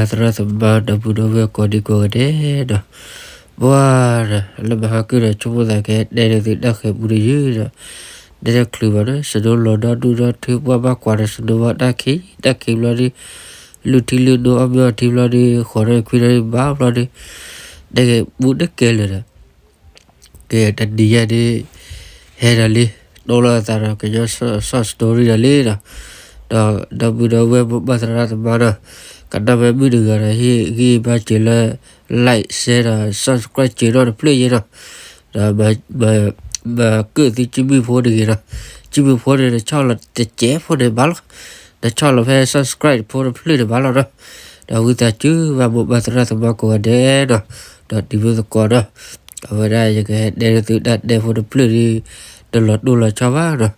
သရၣ်သမါဒီပုၢ်ဒီဝဲၢ်ကိးဒံကိးဂၤဒဲးဒီး, ပှၤဒီး လၢမဟါကုၢ်ဒီး ဆိကမိၣ်သးကဟဲတဲန့ၢ်သုတၢ်ဃဲၤပူတယုၢ်ဒီး, တဲတချုးဘၣ်န့ၣ် စနိလီၤဒီဒူၣ်ဒီထၢ ပှၤဘၣ်ကွၢ်ဒီးစနိဝါတၢ်ခံး တၢ်ခံးဘျီဒီး, လုၢ်ထံလုၢ်နိအီၣ်မ့ၤအီထံဘျီဒီး ဃိးဒီးခွံဒီးဘၣ်ဘျီဒီး, တဲက့ၤပူတကဲလၢာ်ဒီး ကဲတနံၤညါန့ၣ် ဟဲဒီးလံ, တိၢ်လီၤအသးဒီး ကညီ short story ဒီးလံဒီး, ဒီးဒီပုၢ်ဒီဝဲၢ်မိၢ်ပၢ်သရၣ်သမါဒီး, ကနၣ်ဝဲမုၣ်တဂၤဒီး ဟ့ၣ်ဂံၢ်ဘါစၢၤလၢ like share ဒီး subscribe စၢၤနီတဖျၢၣ်ယဲဒီး, ဒီးမၤကၢၣ်သုကၠံၣ်မုၣ်ဖိတဂ့ၤဒီး, ကၠံၣ်မုၣ်ဖိန့ၣ် နဆီၣ်လီၤတစဲးဖိန့ၣ်ဘၣ်လီၤ, နဆီၣ်လီၤဖဲ subscribe ဖိတဖျၢၣ်န့ၣ်ဘၣ်လီၤဒီး, ဒီးဝံသးစူၤဘၣ်မိၢ်ပၢ်သရၣ်သမါကိးဂၤဒဲးဒီး, ဒီးတံၤမုၢ်သကိးဒီး, အဝဲဒၣ်ယကဟဲတဲန့ၢ်သုတၢ်တဲဖိတဖျၢၣ်ဒီး, တလီၤတိၢ်လီၤဆီဘၣ်ဒီး,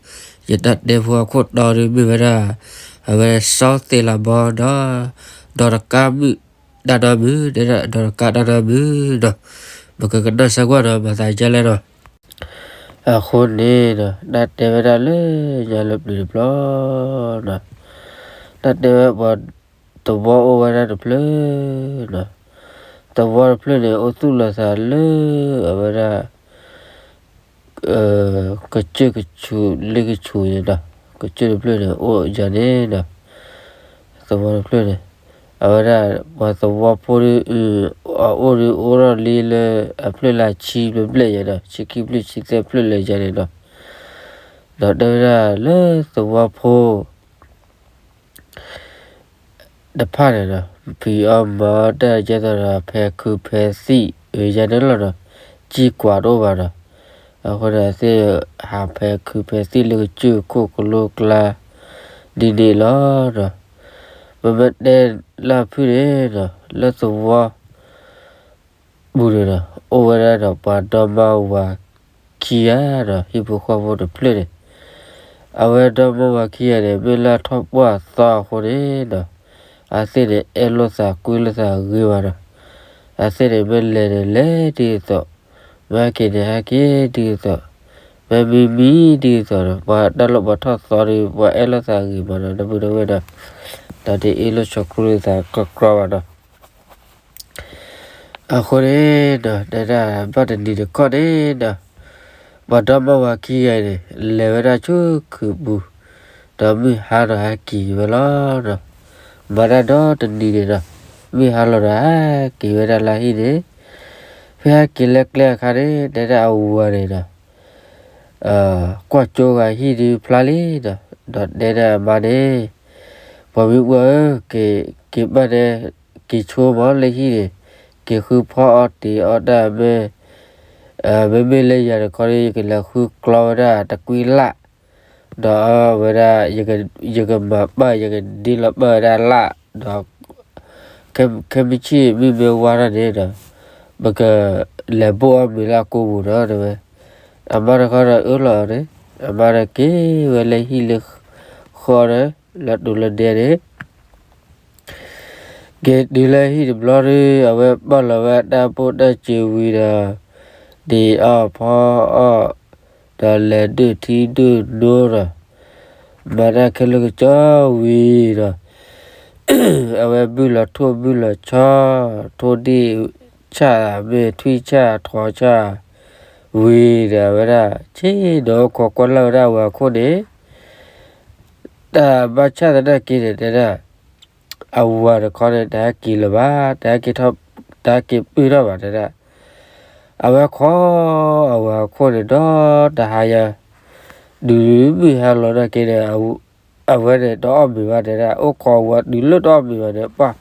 ယတၢ်တဲဖိအခိၣ်တီဒီးမ့ၢ်ဝဲဒၣ်, အဝဲစီသ့လးဘီဒီး, ဒီးတကါမုၣ်တၢ်နီတမံၤ, တဲဒၣ်ဒီးတကါတၢ်နီတမံၤဒီး, ပကကနၣ်စၢၤကွၢ်ဒီး မၤသးဒ်လဲၣ်ဒီး, အဃိန့ၣ်ဒီး တၢ်တဲဝဲဒၣ်လၢညါလၢပျၢၤတဘျီဒီး, တၢ်တဲဝဲပှၤသဝီအိၣ်ဝဲဒၣ်တဖျၢၣ်ဒီး, သဝီတဖျၢၣ်န့ၣ် အိၣ်သူၣ်လီၤသးလၢအဝဲဒၣ် ကစၢၢ်ကဆူးလ့ကဆူးန့ၣ်ဒီး, ကစၢၢ်တဖျၢၣ်န့ၣ် အိၣ်ယၤန့ၣ်ဒီး, သဝီတဖျၢၣ်န့ၣ်, အဝဲဒၣ်ပှၤသဝီဖိဒီး, အအိၣ်ဒီးအိၣ်ထီၣ်လံလၢအဖျၢၣ်လၢဆံဘျဲၣ်ဘျဲၣ်ယၤဒီး ဆံခံဖျၢၣ်ဆံသၢဖျၢၣ်လၢယၤန့ၣ်ဒီး, ဒီးတဲဝဲဒၣ်လၢသဝီဖိ တဖၣ်န့ၣ်ဒီး, ဖံးအီၣ်မၤအီၣ်တၢ်ကဲသိးဒီး ဖဲခုးဖဲသံၣ်အယၤန့ၣ်လီၤဒီး, ကံၢ်ကွၢ်တအိၣ်ဘၣ်ဒီး, အဃိန့ၣ်သ့ၣ်ဟးဖဲခုးဖဲသံၣ်လၢကစၢၢ်ခိၣ်ကလိကျါ ဒ်န့ၣ်လီၤဒီး, ပမ့ၢ်တဲလၢဖုၣ်န့ၣ်ဒီး လၢသဝီ ပူၤန့ၣ်ဒီး အိၣ်ဝဲဒၣ်ဒီးပှၤဒီမါဝၤခံဂၤဒီး ဟံၣ်ဖိဃီဖိတဖျၢၣ်န့ၣ်, အဝဲဒီမါဝၤခံဂၤန့ၣ် မ့ၢ်လၢထီၣ်ပှၢ်သီအဃိန့ၣ်ဒီး, အသ့ၣ်န့ၣ် အဲၣ်လိာ်သးကွံလိာ်သးဂ့ၤဘၣ်ဒီး, အသ့ၣ်န့ၣ် မ့ၢ်လဲၤန့ၣ် လဲၤဒ်သိး, မ့ၢ်ဟဲက့ၤန့ၣ် ဟဲက့ၤဒ်သိး, မ့ၢ်မံမံဒ်သိးဒီး ပှၤတၢ်လီၢ်ပှၤထီၣ်သီဒီး ပှၤအဲၣ်လိာ်သးဂ့ၤမးဒီး ဒီပုၢ်ဒီဝဲၢ်ဒီး, ဒီးတအ့ၣ်လိာ်ဆိးကျိလိာ်သးကြီကြီဘၣ်ဒီး အဃိန့ၣ်ဒီး တဲဒၣ်ဘၣ်တနံၤတခီန့ၣ်ဒီး, ပှၤဒီမါဝၤခံဂၤန့ၣ် လဲၤဝဲဒၣ်ဆူခုးပူၤ, ဒီးမုၢ်ဟါဒီးဟဲက့ၤဝဲလီၤဒီး, မၤတၢ်ဒီတနံၤန့ၣ်ဒီး, မုၢ်ဟါလီၤဒီးဟဲက့ၤဝဲဒၣ်လၢဟံၣ်န့ၣ်, ဖဲဟဲက့ၤလၢကျဲအခါန့ၣ် တဲဒၣ်အဝၤန့ၣ်ဒီး ကွၢ်ကၠိဂၤဟံၣ်ဒုးဖျါလံဒီး, ဒီးတဲဒၣ်အမါန့ၣ်, ပှၤမုၣ်ပှၢ်ဧၢ, က့ၤ, က့ၤဘၣ်နဲ, က့ၤဆိမးလၢဟံၣ်န့ၣ်, က့ၤဃုဖီအီၣ်တ့ၤအီၣ်တၢ်မ့ၢ်, မ့မ့ၢ်လၢယၤတခီန့ၣ် ယကလဲၤဃုကျီဝဲဒၣ်တကွံလၢ်, ဒီးအဝဲဒၣ်, ယကမၤပာ် ယကဒ့လီၤပာ်ဝဲဒၣ်လၢ်, ဒီး ခဲမုၢ်ဆ့ၣ်မုၢ်မ့ၢ်ဝါထီၣ်န့ၣ်ဒီး, ပကလဲၤဘိၣ်အီၣ်မ့ၤလၢအကိပူၤဒီး တဲဝဲ, အမါတခီဒီးအၢၣ်လီၤအီၤန့ၣ်, အမါဒီးက့ၤဝဲလၢဟံၣ်လၢဃီဒီး လၢတိၤလၢဒဲန့ၣ် က့ၤတုၤလၢဟံၣ်တဘျီဒီး အဝဲပာ်လီၤဝဲတၢ်ပိၢ်တၢ်စ့ၤဝံၤဒီး, ဒ့အီၣ်ဖီအီၣ်, ဒီးလဲၤဒုၣ်ထံဒုၣ်နိဒီး, မၤတၢ်ခဲလၢာ်ကစီဝံၤဒီး, အဝဲဘုၣ်လီၤထိၣ်ဘုၣ်လီၤဆီ, ထိၣ်ဒ့ၣ်ဆၣ်မ့ၢ်ထွံၣ်ဆၣ်ထိးဆၣ်, ဝံၤဒီးအဝဲဒၣ် ဆ့ၣ်နီၤအိၣ်ခိးကွၢ်လၢ်ဝဲဒၣ်အဝၤအခိၣ်န့ၣ်, တၢ်ဘၣ်ဆၣ်သနာ်က့န့ၣ် တဲဒၣ် အဝၤတခီန့ၣ် တဟဲက့ၤလၢၤဘၣ်, တဟဲက့ၤထီၣ်, တဟဲက့ၤပုၢ်ထီၣ်ဘၣ်တဲဒၣ်, အဝဲခိးအဝၤအခိၣ်န့ၣ်ဒီးတဟါယၤ, ဒုးမုၢ်ဟါလီၤနာ်က့န့ၣ်, အဝဲန့ၣ်တအီၣ်မ့ၤဘၣ်တဲဒၣ်, အိၣ်ခိးအဝၤတုၤလၢတအီၣ်မ့ၤဘၣ်န့ၣ် ပှၤ,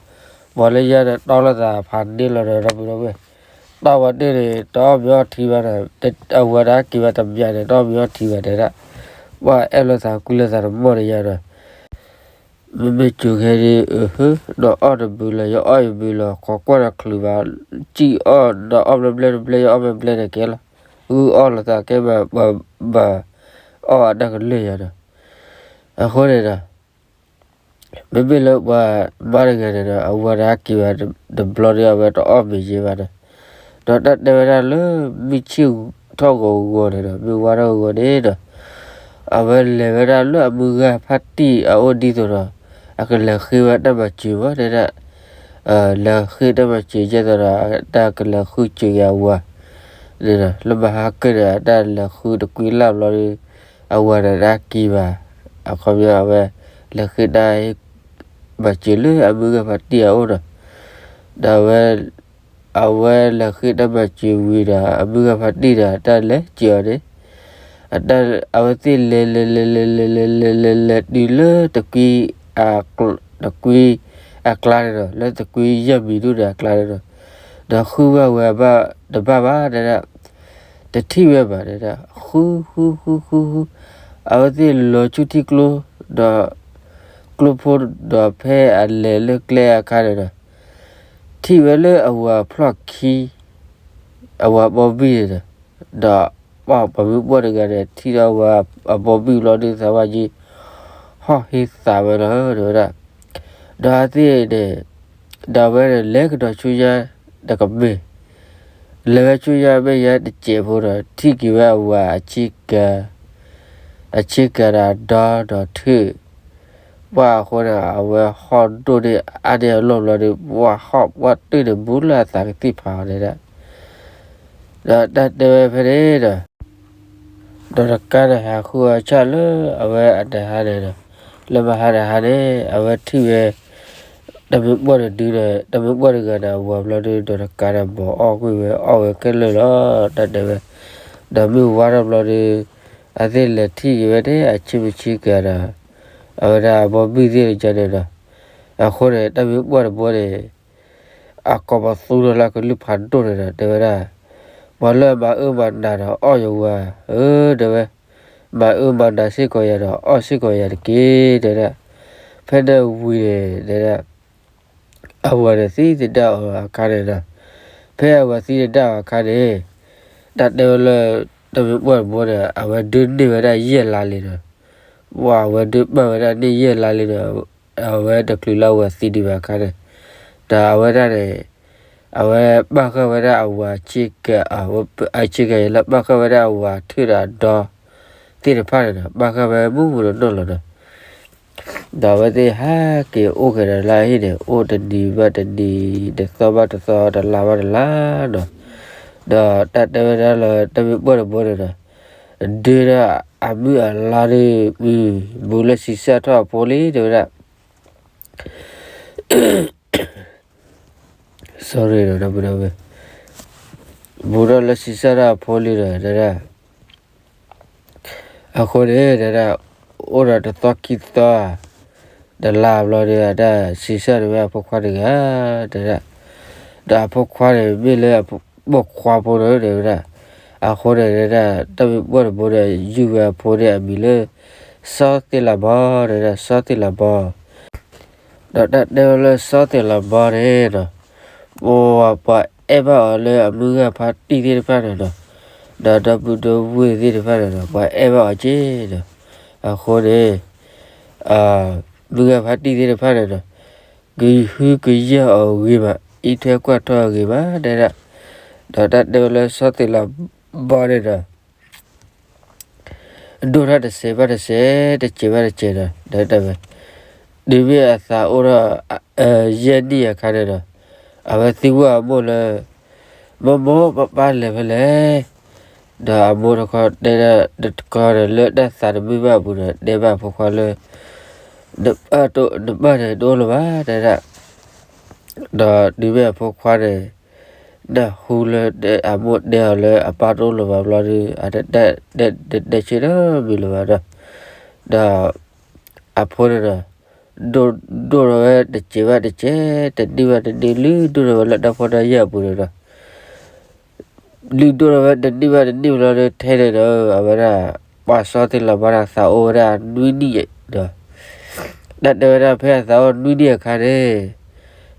ပှၤလၢယၤန့ၣ် တီလိာ်သးဖးန့ၢ်လီၤဒီး ဒီပုၢ်ဒီဝဲၢ်, တီဝဲတ့ၢ်န့ၣ် တအီၣ်မ့ၤအီထံဘၣ်ဒီး, အဝၤတဟဲက့ၤဘၣ်တမံၤန့ၣ် တအီၣ်မ့ၤအီထံဘၣ်တဲဒၣ်, ပှၤအဲၣ်လိာ်သးကွံလိာ်သးတမီၢ်ဒီးယၤဒီး မ့မ့ၢ်ကၠိခဲဒုး, ဒီးအီၣ်တဘုလီၤ, ယအီၣ်ယဘုလီၤ, ခိးကွၢ်ဒီးချုးဘၣ်, စံၣ်အီၣ်ဒီးအီၣ်ဘျဲၣ်ဘျဲၣ်တဘျဲၣ်, ယအီၣ်ဘျဲၣ်ဘျဲၣ်န့ၣ်ကဲလီၤ, ဂုၢ်အီၣ်လိာ်သးကဲဘၣ်, ဘၣ်, ဘၣ်အီၣ်အတၢ်ကလုၢ်ယၤဒီး, အဃိန့ၣ်ဒီး မ့မ့ၢ်လၢပှၤမါတဂၤန့ၣ်ဒီး အဝၤတဟဲက့ၤဘၣ်တဘျီဒီး အဝဲတအီၣ်မ့ၤယဲဘၣ်ဒီး, ဒီးတၢ်တဲဝဲဒၣ်လၢမုၢ်ဆ့ၣ်ထီၣ်ဂီၤဂီၤန့ၣ်ဒီး မုၢ်ဝါထီၣ်ဂီၤဂီၤန့ၣ်ဒီး, အဝဲလဲၤဝဲဒၣ်လၢအမုၢ်ဂၤဖါတံၢ်အအိၣ်ဒ်သိးဒီး, အကလဲၤဃ့ဝဲတၢ်မၤစၢၤမးတဲဒၣ်, လဲၤဃ့တၢ်မၤစၢၤယဲၢ်သိးဒီး တၢ်ကလဲၤဃုစၢၤက့ၤအဝၤန့ၣ်ဒီး လၢမဟါကၢၢ်န့ၣ် အတၢ်လဲၤဃုတကွံလၢ်ဘျီဒီး အဝၤန့ၣ်တၢ်ကံဘၣ်. အခီပညီအဝဲ လဲၤဃ့တၢ် မၤစၢၤလၢအမုၢ်ဂၢ်ဖါတံၢ်အအိၣ်ဒီး ဒီးအဝဲ အဝဲလဲၤဃ့တၢ်မၤစၢၤဝံၤဒီး အမုၢ်ဂၢ်ဖါတံၢ်ဒီး တၢ်လဲၤစၢၤအီၤန့ၣ် အတၢ် အဝဲသ့ၣ်လဲၤလဲၤလဲၤလဲၤလဲၤလဲၤလဲၤလဲၤလဲၤတုၤလၢတကွံ တကွံအကျါန့ၣ်ဒီး လၢတကွံယဲၢ်မံၤဒူၣ်န့ၣ်အကျါန့ၣ်ဒီး ဒီးဃုဘၣ်ဝဲအဘၣ်တဘၣ်ဘၣ်ဒဲဒၣ် တထံၣ်ဝဲဘၣ်ဒဲဒၣ် ဃုဃုဃုဃုဃု အဝဲသ့ၣ်လီၤဆူထံကျိ ဒီး ကျိဖိဒီးဖဲအလဲၤလၢကျဲအခါန့ၣ်ဒီး ထံၣ်ဝဲလၢအဝၤဖျီၣ်ခံ အဝၤဘီဘံၣ်န့ၣ်ဒီး ဒီးပှၤမုၢ်ပှၢ်တဂၤန့ၣ် ထံၣ်ဒီးဝၤအဘီဘံၣ်ဘျီဒုးသးဝါက့ ဟီၣ်ဟ့သးဝဲလီၤ တဲဝဲဒၣ်. ဒီးအဝဲသ့ၣ်န့ၣ် ဒီးအဝဲန့ၣ် လဲၤကဒီးဆူညါတကမ့ၢ် လဲၤဝဲဆူညါမဲာ်ညါတစဲးဖိဒီး ထံၣ်က့ၤဝဲအဝၤ အဆ့ကၤဒီးအဒီဒီးထၢၣ် ပှၤအဃိန့ၣ် အဝဲဟီၣ်ဒိၣ်န့ၢ်အါန့ၢ်အလီၢ်ဘျီဒီး ပှၤဟီၣ်ပှၢ်တၢၢ်န့ၣ် ဘူးလၢအသးကသံၣ်ဖးအီၤဒဲဒၣ်. ဒီးတၢ်တဲဝဲဖဲန့ၣ်ဒီး ဒီးတကါန့ၣ်ဟးဃုအီၤဆၣ်လၢအဝဲအတဟါန့ၣ်ဒီး လၢမဟါတဟါန့ၣ် အဝဲထံၣ်ဝဲ တၢ်မ့ၢ်ပှၢ်တဒုဒီး တၢ်မ့ၢ်ပှၢ်တဂၤန့ၣ် အဝၤဘျီဒီး ဒီးတကါန့ၣ် မၤအီၣ်ကွံာ်ဝဲအီၣ်ဝဲခဲလၢာ်လီၤ တၢ်တဲဝဲ. ဒီးမုၢ်ဝါထီၣ်ဘျီဒီး အဝဲသ့ၣ်လဲၤထံၣ်က့ၤဝဲန့ၣ် အဆ့မုၢ်ဆ့ကၤဒီး အဝဲဒၣ်အဘီဘံၣ်သ့ၣ်တဖၣ်န့ၣ်ဒီး အဃိန့ၣ် တၢ်မ့ၢ်ပှၢ်တဘိန့ၣ် အကိးပသူထီၣ်လၢကလုၢ်ဖးဒိၣ်န့ၣ်ဒီး တဲဝဲဒၣ် ပှၤလၢအမၤအၢမၤနးဒီးအီၣ်ယဝၤဧၢ တဲဝဲ, မၤအၢမၤနးစ့ၢ်ကီးယၤဒီးအီၣ်စ့ၢ်ကီးယၤတက့ၢ် တဲဒၣ်. ဖဲန့ၣ်ဝံၤန့ၣ် တဲဒၣ် အဝၤန့ၣ်သံသဒၣ်အီၤအခါန့ၣ်ဒီး ဖဲအဝၤသံသဒၣ်အီၤအခါန့ၣ် တၢ်တဲဝဲလၢ တၢ်မ့ၢ်ပှၢ်တဘိန့ၣ် အဝဲဒုးန့ၢ်ဝဲဒၣ်ယဲၢ်လါလံဒီး ပှၤအဝဲဒုးပာ်ဝဲဒၣ်န့ၢ်ယဲၢ်လါလံဒီး အဝဲတချုးလၢအဝၤသံဒံးဘၣ်အခါန့ၣ် ဒီးအဝဲဒၣ်န့ၣ် အဝဲပာ်ဃာ်ဝဲဒၣ်အဝၤဆ့ကၤ အဆ့ကၤယဲၢ်လါ ပာ်ဃာ်ဝဲဒၣ်အဝၤထၢၣ်ဒီးအဒီသ့ၣ်တဖၣ်န့ၣ်ဒီး ပာ်ဃာ်ဝဲမုၢ်မုၢ်နီၢ်နီၢ်လီၤဒီး ဒီးအဝဲသ့ၣ်ဟဲက့ၤအိၣ်က့ၤဒီးလၢအဟံၣ်န့ၣ် အိၣ်တနံၤဘၣ်တနံၤ တသီဘၣ်တသီ တလါဘၣ်တလါဒီး ဒီးတၢ်တဲဝဲဒၣ်လၢတၢ်မ့ၢ်ပှၢ်တဘိန့ၣ်ဒီး ဒုးဒီးအမုၢ်အလါဒီး ဘူးလၢဆံးစၢ်ထီၣ်အဖိလံ တဲဝဲဒၣ် sorry ဒီး ဘူးထီၣ်လၢဆံးစၢ်ထီၣ်အဖိလံဒီး တဲဒၣ် အဃိန့ၣ် တဲဒၣ် အိၣ်ဒီးတသီခံသီ တလါဘျီဒီး အတၢ်ဆံးစၢ်န့ၢ်ဝဲအဖိခွါတဂၤ တဲဒၣ် ဒီးအဖိခွါန့ၣ် မ့ၢ်လၢအပိာ်ခွါဖိန့ၣ် တဲဝဲဒၣ် အဃိန့ၣ် တဲဒၣ် တၢ်မ့ၢ်ပှၢ်တဘိဒီး ယုၢ်ဝဲအဖိန့ၣ်အမံၤလၢ စီၤသ့းလးဘီ တဲဒၣ် စီၤသ့းလးဘီ ဒီးတၢ်တဲဝဲလၢစီၤသ့းလးဘီန့ၣ်ဒီး ပှၤပှၤအဲၣ်ဘၣ်အီၤလၢအမုၢ်ဂၢ်ဖါတံၢ်သ့ၣ်တဖၣ်န့ၣ်ဒီး ဒီးဒီပုၢ်ဒီဝဲၢ်သ့ၣ်တဖၣ်န့ၣ်ဒီး ပှၤအဲၣ်ဘၣ်အီၤက့ၤဒီး အဃိန့ၣ် မုၢ်ဂၢ်ဖါတံၢ်သ့ၣ်တဖၣ်န့ၣ်ဒီး ကဟုကယာ်အီၤဂ့ၤမး အံးထွဲကွၢ်ထွဲအီၤဂ့ၤမး တဲဒၣ် ဒီးတၢ်တဲဝဲလၢစီၤသ့းလးဘီန့ၣ်ဒီး ဒိၣ်ထီၣ်တစဲးဘၣ်တစဲး တစဲးဘၣ်တစဲးဒီး တဲဝဲ တုၤမ့ၢ်အသးအိၣ်ထီၣ် ယဲၢ်နံၣ်အခါန့ၣ်ဒီး အဝဲသံကွၢ်အမိၢ်လၢ မိၢ်မိၢ် ပၢ်ပၢ်လဲၤဖဲလဲၣ် ဒီးအမိၢ်တခီတဲဒၣ်တကီဒီး လၢတၢ်သးတမုာ်ဘၣ်အပူၤဒီး တဲဘၣ်အဖိခွါလၢ နပၢ်န့ၣ်တအိၣ်လၢၤဘၣ် တဲဒၣ် ဒီးတုၤမ့ၢ်အဖိခွါန့ၣ် နၢ်ဟူလၢအမိၢ်တဲအီၤလၢအပၢ်တအိၣ်လၢၤဘၣ်ဘျီဒီး အတတဲဆၢတၢ်မံၤလၢၤဘၣ်ဒီး ဒီးအဖိန့ၣ်ဒီး ဒိၣ်ဒိၣ်ထီၣ်ဝဲတစဲးဘၣ်တစဲး တနံၣ်ဘၣ်တနံၣ် လုၢ်ဒိၣ်ထီၣ်ဝဲလၢတၢ်ဖိတၢ်ယာ်အပူၤန့ၣ်ဒီး လုၢ်ဒိၣ်ထီၣ်ဝဲတနံၣ်ဘၣ်တနံၣ်ဘျီဒီး ထဲန့ၣ်ဒီး အဝဲဒၣ် ပှၤစီၤသ့းလးဘီန့ၣ် သးအိၣ်ဝဲဒၣ်နွံနံၣ်ဒီး တၢ်တဲဝဲဒၣ်ဖဲအသးအိၣ်နွံနံၣ်အခါန့ၣ်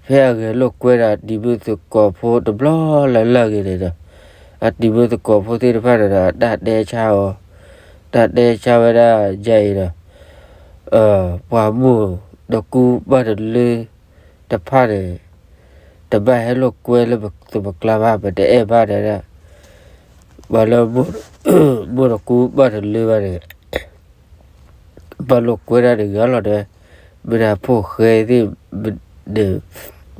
ဖဲအဂဲၤလိာ်ကွဲဒီးတံၤမုၢ်သကိးဖိတဘျီလၢ်လၢ်ဂ့ၤန့ၣ်ဒီး အတံၤမုၢ်သကိးဖိသ့ၣ်တဖၣ်န့ၣ်ဒီး တၢ်တဲဆါအီၤ တၢ်တဲဆါဝဲဒၣ်ယဲအံၤဒီး ပှၤမိၢ်တကူပၢ်တလၢတဖၣ်န့ၣ် တဘၣ်ဟဲလိာ်ကွဲလၢပသုးပကျါဘၣ် ပတအဲၣ်ဘၣ်တဲဒၣ် ပှၤလၢမိၢ်တကူပၢ်တလၢဘၣ်န့ၣ် ဘၣ်လိာ်ကွဲဒၣ်တဂၤလီၤတဲဝဲ မ့ၢ်ဒၣ်ဖိၣ်ဃဲသ့ၣ်န့ၣ်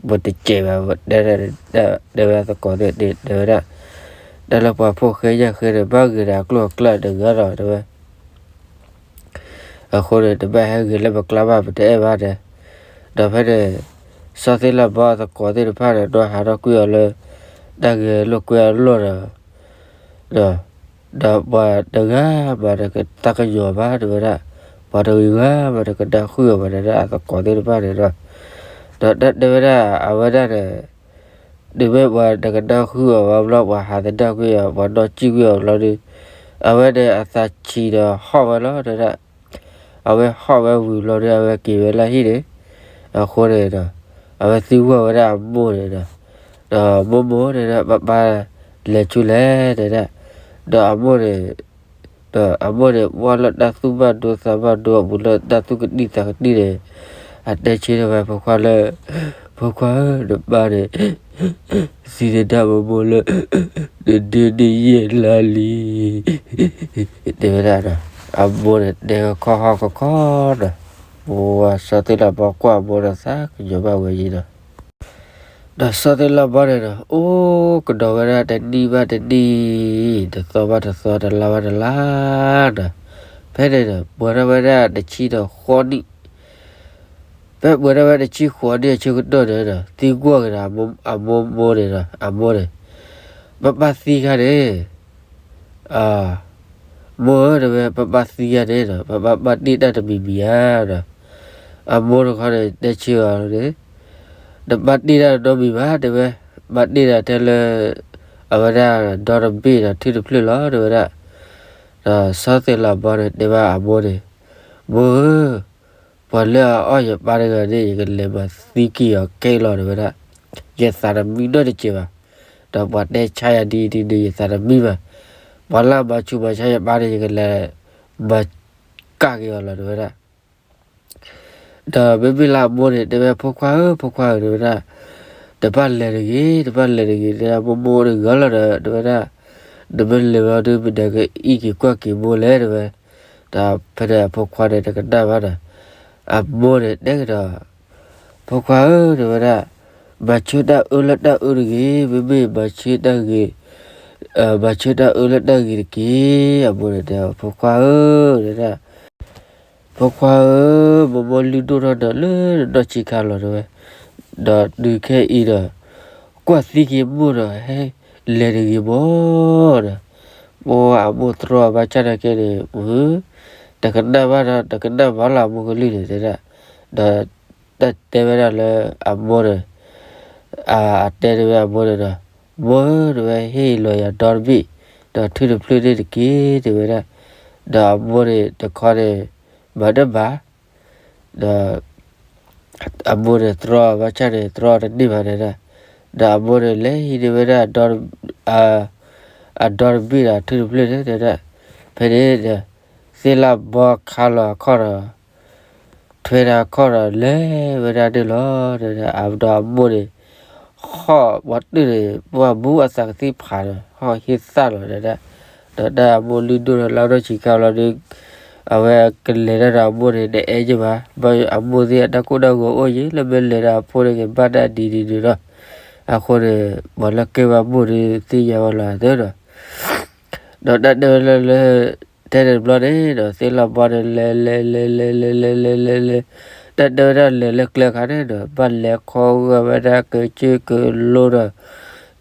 ပတစဲးဘၣ်, တဲဝဲဒၣ်သကိးသ့ၣ်န့ၣ် တဲဝဲဒၣ်, တၢ်လၢပှၤဖိၣ်ဃဲညၣ်ဃဲန့ၣ် ဘၣ်ဂ့ၤဒီးအကျိၣ်အကျၢၢ်တဂၤလီၤ တဲဝဲ. အဃိန့ၣ် တဘၣ်ဟဲဂ့ၤလၢပကျါဘၣ် ပတအဲၣ်ဘၣ်တဲ. ဒီးဖဲန့ၣ် စီၤသ့ၣ်လၣ်ဘီအသကိးသ့ၣ်တဖၣ်န့ၣ် ဒီးဟးထီၣ်ကွံာ်အီၤလၢ တၢ်ဂဲၤလိာ်ကွဲအလီၢ်ဒီး ဒီးပှၤတဂၤမးတသးကညီၤဘၣ် တဲဝဲဒၣ်, ပှၤတဂၤမးတကနၣ်ဃုာ်အီၤဘၣ် တဲဒၣ်အသကိးသ့ၣ်တဖၣ်န့ၣ်ဒီး, ဒီးတၢ်တဲဝဲဒၣ် အဝဲဒၣ်န့ၣ် တုၤမ့ၢ်ပှၤတကနၣ်ဃုာ်အီၤဘၣ်ဘျီ ပှၤဟးသဒၣ်ကွံာ်အီၤ ပှၤနီၣ်စံၣ်ကွံာ်အီၤဘျီဒီး, အဝဲန့ၣ်အသးဆံးဒီးဟီၣ်ဝဲလီၤ တဲဒၣ်. အဝဲဟီၣ်ဝဲဝံၤဘျီဒီး အဝဲက့ၤဝဲလၢဟံၣ်န့ၣ်, အဃိန့ၣ်ဒီး အဝဲသံကွၢ်ဝဲဒၣ်အမိၢ်န့ၣ်ဒီး, ဒီးမိၢ်မိၢ်န့ၣ်ဒီး ပၢ်ပၢ်လဲၤဆူလဲၣ် တဲဒၣ်. ဒီးအမိၢ်န့ၣ် ဒီးအမိၢ်န့ၣ် ဝဲလၢတၢ်သူၣ်ဘၣ်ဒိသးဘၣ်ဒိအပူၤ လၢတၢ်သူၣ်ကဒံၣ်သးကဒံၣ်န့ၣ်, အတဲဆၢထၢၣ်ဝဲဖိခွါလၢ, ဖိခွါဧၢ နပၢ်န့ၣ် သံသဒၣ်မိၢ်မိၢ်လၢ တဒုနံၣ်ယဲၢ်လါလံ တဲဝဲဒၣ်ဒီး, အမိၢ်န့ၣ်တဲခီဟီၣ်ခီခီဒီး, ပှၤစီၤသ့ၣ်လၣ်ဘီကွၢ်အမိၢ်ဒီးသးကညီၤဘၣ်ဝဲယံၤဒီး ဒီးစီၤသ့ၣ်လၣ်ဘီန့ၣ်ဒီး အိၣ်ကဒီးဝဲဒၣ်တနံၣ်ဘၣ်တနံၣ်, တသီဘၣ်တသီ, တလါဘၣ်တလါဒီး, ဖဲန့ၣ်ဒီး ပှဲၤထီၣ်ဝဲဒၣ်တဆံဒီးဃိးနံၣ်, ဖဲပှဲၤထီၣ်ဝဲတဆံဃိးနံၣ်အဆၢကတီၢ်န့ၣ်ဒီး သံကွၢ်က့ၤဒီးအမိၢ်မိၢ်န့ၣ်ဒီး အမိၢ်န့ၣ်, ပၢ်ပၢ်သံခါန့ၣ် အ, မိၢ်ဧၢ တဲဝဲ, ပၢ်ပၢ်သံယၤန့ၣ်ဒီး ပၢ်ပၢ်ဘၣ်တ့ၢ်တၢ်တမံၤမံၤဧါဒီး, အမိၢ်တခီန့ၣ် တဲဆၢအီၤန့ၣ်, နဘၣ်တ့ၢ်တၢ်တနီတမံၤဘၣ် တဲဝဲ, ဘၣ်တ့ၢ်ဒၣ်ထဲလၢ အဝဲဒၣ်ဒီတဘ့ၣ်ဒီး ထုတဖျၢၣ်လီၤ တဲဝဲဒၣ်. ဒီးစီၤသ့ၣ်လၤဘီန့ၣ် တဲဘၣ်အမိၢ်န့ၣ်, မိၢ်ဧၢ, ပှၤလၢအအီၣ်ယပၢ်တဂၤန့ၣ် ယကလဲၤမၤသံက့ၤအီၤခဲအံၤလီၤ တဲဝဲဒၣ်. ယသးတမံနီတစဲးဘၣ်. ဒီးပှၤတဲဆါယၤဒ်အံၤဒ်န့ၣ် ယသးတမံဘၣ်. ပှၤလၢအမၤဆူးမၤဆါယပၢ်န့ၣ် ယကလဲၤမၤကၢ်က့ၤအီၤလီၤ တဲဝဲဒၣ်. ဒီးမ့မ့ၢ်လၢအမိၢ်န့ၣ် တဲဝဲ ဖိခွါဧၢ ဖိခွါဧၢ တဲဝဲဒၣ်, တဘၣ်လဲၤတဂ့ၤ, တဘၣ်လဲၤတဂ့ၤ တဲဒၣ်, မိၢ်မိၢ်တဂၤလီၤဒီး တဲဝဲဒၣ်, နမ့ၢ်လဲၤဝဲဒီး မနုၤကအံးက့ၤကွၢ်က့ၤမိၢ်လဲၣ် တဲဝဲ. ဒီးဖဲန့ၣ်အဖိခွါန့ၣ် တကနၣ်ဘၣ်ဒီး အမိၢ်န့ၣ်တဲကဒီး, ဖိခွါဧၢ တဲဝဲဒၣ်, မၤဆၢတၢ်အၢလၢတၢ်အၢတဂ့ၤ, မ့မ့ၢ်မၤဆၢတၢ်ဂ့ၤ, မၤဆၢတၢ်အၢလၢတၢ်ဂ့ၤတက့ၢ်. အမိၢ်န့ၣ်တဲ ဖိခွါဧၢ တဲဒၣ်, ဖိခွါဧၢ, မိၢ်မိၢ်လုၢ်ဒိၣ်ထီၣ်ဒီးလၢနနီၢ်ဆံးခါလီၤ တဲဝဲ. ဒီးတုၤခဲအံၤဒီး ကွၢ်သံက့ၤမိၢ်ဒီး ဟဲလဲၤတဂ့ၤမီၢ်ဒီး, ပှၤအမိၢ်တြီအီၤဘၣ်ဆၣ်နာ်က့န့ၣ်, တကနၣ်ဘၣ်ဒီး တကနၣ်ဘၣ်လၢအမိၢ်ကလုၢ်န့ၣ် တဲဒၣ်. ဒီးတၢ်တဲဝဲဒၣ်လၢအမိၢ်န့ၣ်, အတဲတဝဲအမိၢ်န့ၣ်ဒီး, မိၢ်ဧၢ တဲဝဲ, ဟ့ၣ်လီၤယၤဒီတဘ့ၣ်, ဒီးထုတဖျၢၣ်န့ၣ်တက့ၢ် တဲဝဲဒၣ်. ဒီးအမိၢ်န့ၣ်တခီန့ၣ် မၤတဘၣ်, ဒီးအမိၢ်န့ၣ်တြီအီၤဘၣ်ဆၣ်န့ၣ် တြီအီၤတန့ၢ်ဘၣ် တဲဒၣ်. ဒီးအမိၢ်န့ၣ်လဲၤဟံးန့ၢ်ဝဲဒၣ် အဒီတဘ့ၣ်ဒီးထုတဖျၢၣ်န့ၣ် တဲဒၣ်. ဖဲန့ၣ်ဒီး သ့ၣ်လၣ်ဘီခါလီၤအခီၣ်ဒီး ထွဲဒီးအခီၣ်ဒီးလဲၤဝဲဒၣ်န့ၣ်လီၤ တဲဒၣ်. ဒီးအမိၢ်န့ၣ် ဟီၣ်ပှၤတၢၢ်န့ၣ် ပှၤဘူအသးကသံၣ်ဖးဒီး ဟီၣ်ဟ့ၣ်သၣ်လီၤ တဲဒၣ်. ဒီးတၢ်အမိၢ်လုၢ်ဒိၣ်ထီၣ်လၢအနီၢ်ဆံးခါလီၤဒီး အဝဲကလဲၤတၢ်ဒီးအမိၢ်န့ၣ် တအဲၣ်ယဲၢ်ဘၣ်. ဘၣ်အမိၢ်သ့ၣ်အတၢ်ကိၢ်တၢ်ဂီၤအိၣ်ယဲၢ် လၢမ့ၢ်လဲၤဒီးအဖိန့ၣ်က့ၤဘၣ်တၢ်ဒ်ဒ်န့ၣ်ဒီး, အဃိန့ၣ် ပှၤလၢကဲဘၣ်မိၢ်ဒီးသ့ၣ်ညါဝဲလီၤသၢဒီး ဒီးတၢ်တဲဝဲဒၣ်လၢ ထဲန့ၣ်တဘျီန့ၣ်ဒီး သ့ၣ်လၣ်ဘီန့ၣ် လဲၤလဲၤလဲၤလဲၤလဲၤလဲၤလဲၤလဲၤလဲၤ, တၢ်တဲဝဲဒၣ်လဲၤလၢကျဲခါန့ၣ်ဒီး ဘၣ်လဲၤခီဂာ်ဝဲဒၣ်ကစၢၢ်ကလိဒီး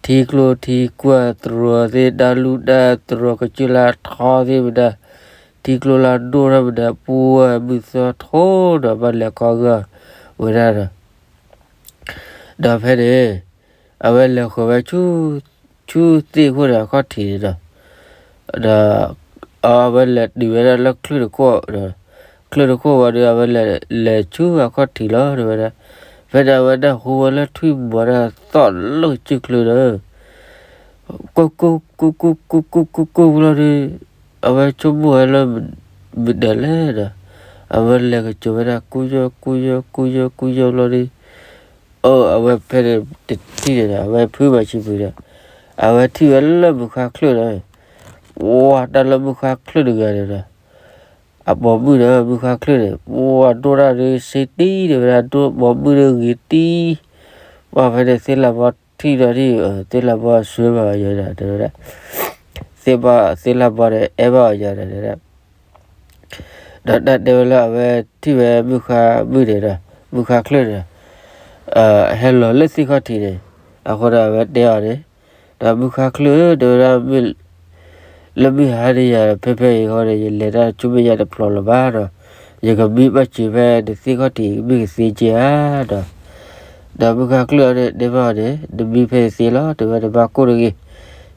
ထံကျိထံကွၢ်တြီၤသ့ၣ် တၢ်လူၢ်တၢ်တြီၤ ကစၢၢ်လၢထီသ့ၣ်မနုၤ, ထံကျိလၢဒိၣ်ထီၣ်မနုၤ ပှၤမုၢ်သီထိဒီး ဘၣ်လဲၤခီဂာ်ဝဲဒၣ်ဒီး ဒီးဖဲန့ၣ် အဝဲလဲၤဃီၤဝဲဆူ ဆူသ့ၣ်အခိၣ်န့ၣ်အခီၣ်ထံးန့ၣ်ဒီး, ဒီးအဝဲလဲၤတုၤဝဲဒၣ်လၢချုၣ်တခိၣ်ဒီး, ချုၣ်တခိၣ်ဝံၤဒီး အဝဲလဲၤဆူအခီၣ်ထံးလီၤ တဲဝဲဒၣ်. ဖဲန့ၣ်အဝဲဒၣ်ဟူဝဲလၢထွံၣ်မီၤဒၣ်သီၣ်လၢကစၢၢ်ချုးဒီး ကိၢ်ကိၢ်ကိၢ်ကိၢ်ကိၢ်ကိၢ်ကိၢ်ကိၢ်လီၤဒီး, အဝဲဆိကမိၣ်ဝဲလၢ မတၤလဲၣ်ဒီး, အဝဲလဲၤကစိၤဝဲဒၣ် ကူယီၢ်ကူယီၢ်ကူယီၢ်ကူယီၢ်လီၤဒီး, အဝဲဖဲန့ၣ်တထံၣ်န့ၣ်ဒီး အဝဲဖုးဘၣ်ဆံးပူၤဒီး, အဝဲထံၣ်ဝဲလၢမုၢ်ဃါချၢၣ်ဒီး, ဝါ တၢ်လၢမုၢ်ဃါချၢၣ်တဂၤန့ၣ်ဒီး အပိာ်မုၣ်ဒီးမုၢ်ဃါချၢၣ်န့ၣ် ပှၤဒိၣ်တၢ်ဒီးစ့တံၢ် တဲဝဲဒၣ်, ဒိၣ်ပိာ်မုၣ်ဒီးဂ့ၤတံၢ်, ပှၢ်ဖဲန့ၣ်သ့ၣ်လၤဘီထံၣ်ဒီးဒ်အံၤ သ့ၣ်လၤဘီဆှၢဘၣ်အီၤယၤဒီး တဲဝဲဒၣ်, သ့ၣ်ဘီ သ့ၣ်လၤဘီဒီး အဲၣ်ဘၣ်အီၤယၤဒီး တဲဝဲဒၣ်, ဒီးတၢ်တဲဝဲလၢအဝဲထံၣ်ဝဲမုၢ်ဃါမုၣ်န့ၣ်ဒီး မုၢ်ဃါချၢၣ်န့ၣ်ဒီး ဟဲလီၤလၢသ့ၣ်ခီၣ်ထံးန့ၣ်, အဃိဒီးအဝဲတဲအီၤန့ၣ်, ဒီးမုၢ်ဃါချၢၣ်ဧၢ တဲဝဲဒၣ်, လၢမုၢ်ဟါန့ၣ်ယၤ ဖဲဖဲအံၤဃီန့ၣ် ယလဲၤတၢ်ဆူမဲာ်ညါတဖျိးလၢၤဘၣ်ဒီး ယကမံဘၣ်စၢၤဖဲနသ့ၣ်ခီၣ်ထံးမ့ၢ်ကသ့ကဲဧါဒီး, ဒီးမုၢ်ဃါချၢၣ်အီၤန့ၣ် တဲဘၣ်အီၤန့ၣ် နမံဖဲအံၤသ့လီၤ တဲဝဲ နဘၣ်ကိၢ်တဂ့ၤ,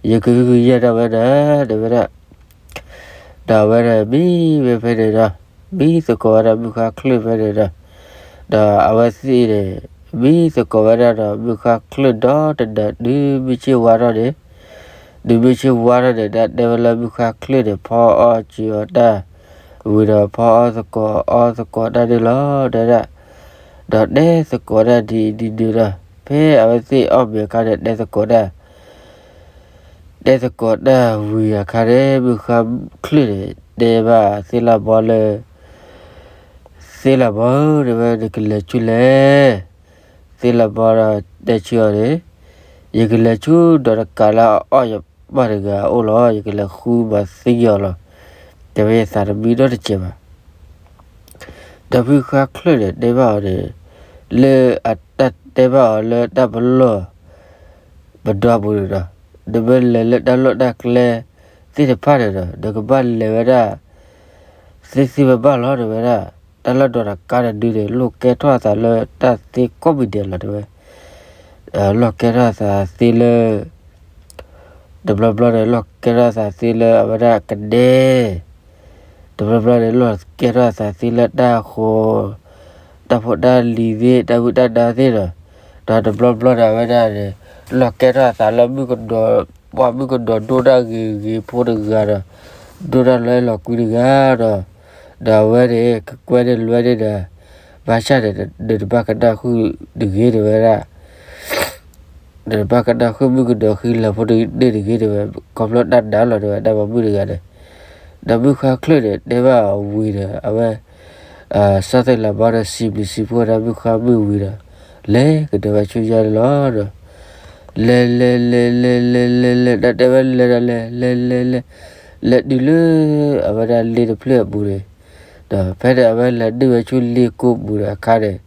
ယကဟုကယာ်ဒၣ်ဝဲဒၣ် တဲဝဲဒၣ် ဒီးအဝဲဒၣ်မံဝဲဖဲန့ၣ်ဒီး မံသကိးဝဲဒၣ်မုၢ်ဃါချၢၣ်ဖဲန့ၣ်ဒီး, ဒီးအဝဲသ့ၣ်န့ၣ် မံသကိးဝဲဒၣ်ဒီးမုၢ်ဃါချၢၣ်ဒီတနၤ တုၤမုၢ်ဆ့ၣ်ဝါထီၣ်န့ၣ်, တုၤမုၢ်ဆ့ၣ်ဝါထီၣ်န့ၣ် တၢ်တဲဝဲလၢမုၢ်ဃါချၢၣ်န့ၣ် ဖီအီၣ်စၢၤအီၤတၢ်ဝံၤဒီး ဖီအီၣ်သကိးအီသကိးတၢ်န့ၣ်လီၤ တဲဒၣ်, ဒီးတဲသကိးတၢ်ဒ်အံၤဒ်နုၤဒီး ဖဲအဝဲသ့ၣ်အီၣ်မ့ၤအခါန့ၣ် တဲသကိးတၢ် တဲသကိးတၢ်ဝံၤအခါန့ၣ် မုၢ်ဃါချၢၣ်န့ၣ် တဲဘၣ်သ့ၣ်လၤဘီလၢ သ့ၣ်လၤဘီဧၢ တဲဝဲ နကလဲၤဆူလဲၣ်, သ့ၣ်လၤဘီဒီးတဲဆူအီၤန့ၣ်, ယကလဲၤဆူဒီးတကးလၢအအီၣ်ယပၢ်တဂၤအအိၣ်လီၤ ယကလဲၤဃုမၤသံအီၤလီၤ, တဲဝဲယသးတမံနီတစဲးဘၣ် ဒီးမုၢ်ဃါချၢၣ်န့ၣ် တဲဘၣ်အီၤန့ၣ်, လၢအတၢ်တဲဘၣ်အီၤလၢတၢ်ပလီၢ် ပဒီပူၤန့ၣ်ဒီး, နမ့ၢ်လဲၤလၢတၢ်လီၢ်တၢ်ကျဲသ့ၣ်တဖၣ်န့ၣ်ဒီး နကဘၣ်လဲၤဝဲဒၣ် သ့သ့ဘၣ်ဘၣ်လီၤ တဲဝဲဒၣ်, တၢ်လီၢ်ဒီးတကးတဒုန့ၣ် လိၣ်ကဲထီၣ်အသးလၢတၢ်သ့ကိးမံၤဒဲးလီၤ တဲဝဲ, လိၣ်ကဲထီၣ်အသးသ့လၢ တဘျီဘျီန့ၣ် လိၣ်ကဲထီၣ်အသးသ့လၢအဝဲဒၣ်ကဒဲ, တဘျီဘျီန့ၣ် လိၣ်ကဲထီၣ်အသးသ့လၢတၢ်ဃိ, တၢ်ဖိတၢ်လံၤသ့ၣ် တၢ်ဝံတၢ်နါသ့ၣ်ဒီး, ဒီးတဘျီဘျီန့ၣ် အဝဲဒၣ်န့ၣ် လိၣ်ကဲထီၣ်အသးလၢမုၣ်ကနီၤ, ပှၤမုၣ်ကနီၤဒိၣ်တၢ်ဂ့ၤဂ့ၤဖိတဂၤဒီး, ဒိၣ်တၢ်လၢအဲၣ်လီၤကွံတဂၤဒီး, ဒီးအဝဲန့ၣ် ကကွဲန့ၢ်လွဲန့ၢ်ဒီး, ဘၣ်ဆၣ်န့ၣ် နတဘၣ်ကနၣ်ဃုာ်တဂ့ၤ တဲဝဲဒၣ် နတဘၣ်ကနၣ်ဃုာ်မုၣ်ကနီၤဃံလၤဖိတဂၤန့ၣ်တဂ့ၤ တဲဝဲ, ခီဖျိတၢ်နါလီၤ တဲဝဲဒၣ် ပှၤမုၣ်တဂၤန့ၣ်, ဒီးမုၢ်ဃါချၢၣ်န့ၣ် တဲဘၣ်အီၤဝံၤဒီး အဝဲ စီၤသ့ၣ်လၤဘီဒီးစံးဘျုးစံးဖှိၣ်ဝဲဒၣ်မုၢ်ဃါမုၣ်ဝံၤဒီး, လဲၤကဒီးဝဲဆူညါန့ၣ်လီၤဒီး, လဲၤလဲၤလဲၤလဲၤလဲၤလဲၤလဲၤ တၢ်တဲဝဲလဲၤဒီးလဲၤ လဲၤလဲၤလဲၤ, လဲၤတုၤလၢ အဝဲဒၣ်လ့တဖျၢၣ်အပူၤန့ၣ်, ဒီးဖဲန့ၣ်အဝဲလဲၤနုာ်ဝဲဆူလ့ကိပူၤဒီးအခါန့ၣ်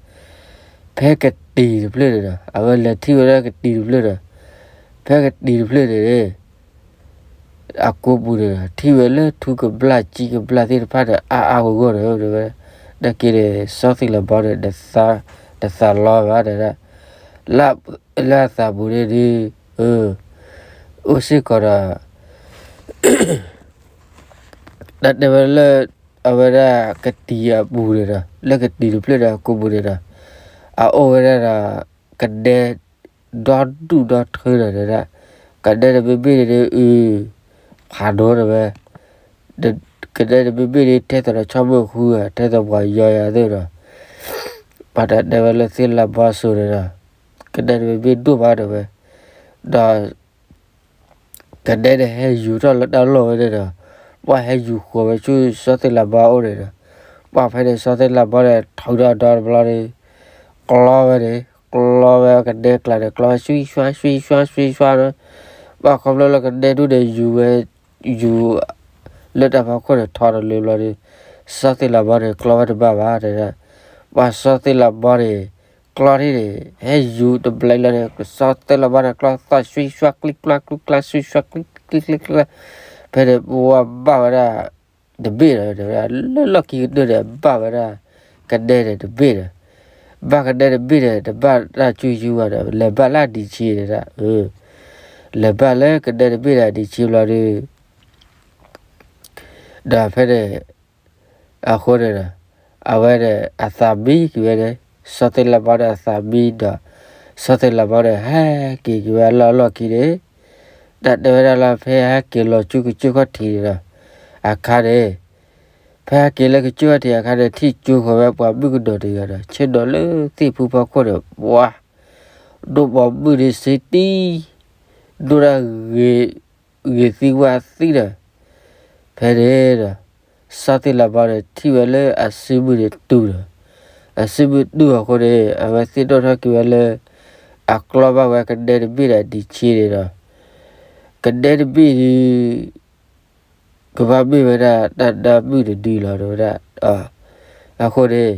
ဖဲကတံၤတဖျၢၣ်န့ၣ်ဒီး အဝဲလဲၤထံၣ်ဝဲဒၣ်ကတံၤတဖျၢၣ်ဒီး, ဖဲကတံၤတဖျၢၣ်န့ၣ် အကိပူၤန့ၣ်ဒီး ထံၣ်ဝဲလၢထူကဘျၣ်ကၠံကဘျၣ်သ့ၣ်တဖၣ်ဒီး အါအါဂီၢ်ဂီၢ်ဒီး တဲဝဲ, နာ်က့န့ၣ် စီၤသ့ၣ်လၤဘီန့ၣ် တသးလီဘၣ်တဲဒၣ်, လၢအသးပူၤန့ၣ်ဒီး အိၣ်စ့ၢ်ကီးဒီး တၢ်တဲဝဲလၢ အဝဲဒၣ်ကတံၤအပူၤန့ၣ်ဒီး လၢကတံၤတဖျၢၣ်ဒီးအကိပူၤန့ၣ်ဒီး အအိၣ်ဝဲဒၣ်ဒီး ကဒဲ ဒီဒူၣ်ဒီထၢဒီးတဲဒၣ်, ကဒဲတဘ့ၣ်ဘ့ၣ်န့ၣ်ဒီး အု ဖးဒိၣ်တဲဝဲ, ကဒဲတဘ့ၣ်ဘ့ၣ်န့ၣ် ထဲသိးဒီးဆီမိၢ်ဃုဧါ ထဲသိးပှၤယီယၤသ့ၣ်ဒီး ပှၤတၢ်တဲဝဲလၢသ့ၣ်လၤဘီစိၤန့ၣ်ဒီး ကဒဲတဘ့ၣ်ဘ့ၣ်ဒိၣ်ဘၣ်တဲဝဲ, ဒီး ကဒဲန့ၣ်ဟဲယူၤထီၣ်လၢတၢ်လီၢ်ဝဲန့ၣ်ဒီး ပှၤဟဲယူၤဃီၤဝဲဆူစီၤသ့ၣ်လၤဘီအအိၣ်န့ၣ်ဒီး ပှၤဖဲန့ၣ်စီၤသ့ၣ်လၤဘီန့ၣ် ထုးဒီးအဒီတဘျီန့ၣ် ကျီဝဲန့ၣ် ကျီဝဲကဒဲကျါန့ၣ် ကျီဝဲ ဆွံဆွါ ဆွံဆွါ ဆွံဆွါဒီး ပှၤခီဖျိလၢကဒဲဒူၣ်န့ၣ် ယူၤဝဲ ယူၤ လၢတၢ်ဖီခိၣ်န့ၣ် ထီတလၢဘျီန့ၣ် စီၤသ့ၣ်လၤဘီန့ၣ် ကျီဝဲတဘၣ်ဘၣ်တဲဒၣ်, ပှၤစီၤသ့ၣ်လၤဘီန့ၣ် ကျီထံၣ်န့ၣ် ဟဲယူၤတဘျီလၢန့ၣ် စီၤသ့ၣ်လၤဘီန့ၣ် ကျီသီၣ် ဆွံဆွါ ကျံကျါ ကျူကျါ ဆွံဆွါ ကျံကျါ ကျံကျါ ဖဲန့ၣ် ပှၤဘၣ်ဝဲဒၣ် တဘ့ၣ်ဒီး တဲဝဲဒၣ် လၢလီၢ်ခံကတၢၢ်န့ၣ် ဘၣ်ဝဲဒၣ် ကဒဲန့ၣ်တဘ့ၣ်ဒီး ဘၣ်ကဒဲတဘ့ၣ်န့ၣ် တဘၣ်တၢ်ကူၣ်ကူၣ်ဘၣ်ဒီး လဲၤဘၣ်လၢအဒံးဆံးတဲဒၣ်, လဲၤဘၣ်လၢကဒဲတဘ့ၣ်န့ၣ်အဒံးဆံးဘျီဒီး ဒီးဖဲန့ၣ် အဃိန့ၣ်ဒီး အဝဲန့ၣ် အသးမံက့ၤဝဲန့ၣ် စီၤသ့ၣ်လၤဘီန့ၣ်အသးမံဒီး စီၤသ့ၣ်လၤဘီန့ၣ် ဟဲက့ၤက့ၤဝဲအလီၢ်အလီၢ်ခံန့ၣ် တၢ်တဲဝဲဒၣ်လၢဖဲဟဲက့ၤလီၤဆူကစၢၢ်ခီၣ်ထံးန့ၣ်ဒီး အခါန့ၣ် ဖဲဟဲက့ၤလၢကစၢၢ်ခီၣ်ထံးအခါန့ၣ် ထံၣ်ကၠိဃီၤဝဲပှၤမုၣ်ကနီၤတဂၤဒီး ဆ့ၣ်နီၤလၢသ့ၣ်ဖုဖီခိၣ်န့ၣ် ပှၤ ဒိၣ်ပိာ်မုၣ်န့ၣ်စ့တံ ဒိၣ်ဒၣ်ဂ့ၤ ဂ့ၤသံဝဲသံဒီး ဖဲန့ၣ်ဒီး စီၤသ့ၣ်လၤဘီန့ၣ် ထံၣ်ဝဲလၢအစုမုၢ်န့ၣ်တူၢ်ဒီး အစုမုၢ်တူၢ်အဃိန့ၣ် အဝဲသ့ၣ်ဒိၣ်ထီၣ်က့ၤဝဲလၢ အကျီဘၣ်ဝဲကနဲတဘ့ၣ်ဒီးအဒံးဆံန့ၣ်ဒီး, ကနဲတဘ့ၣ်ဒုး ကဘၣ်မ့ၢ်ဝဲဒၣ်တၢ်နါမုၣ်တဒုလီၤ တဲဝဲဒၣ်. အဃိန့ၣ်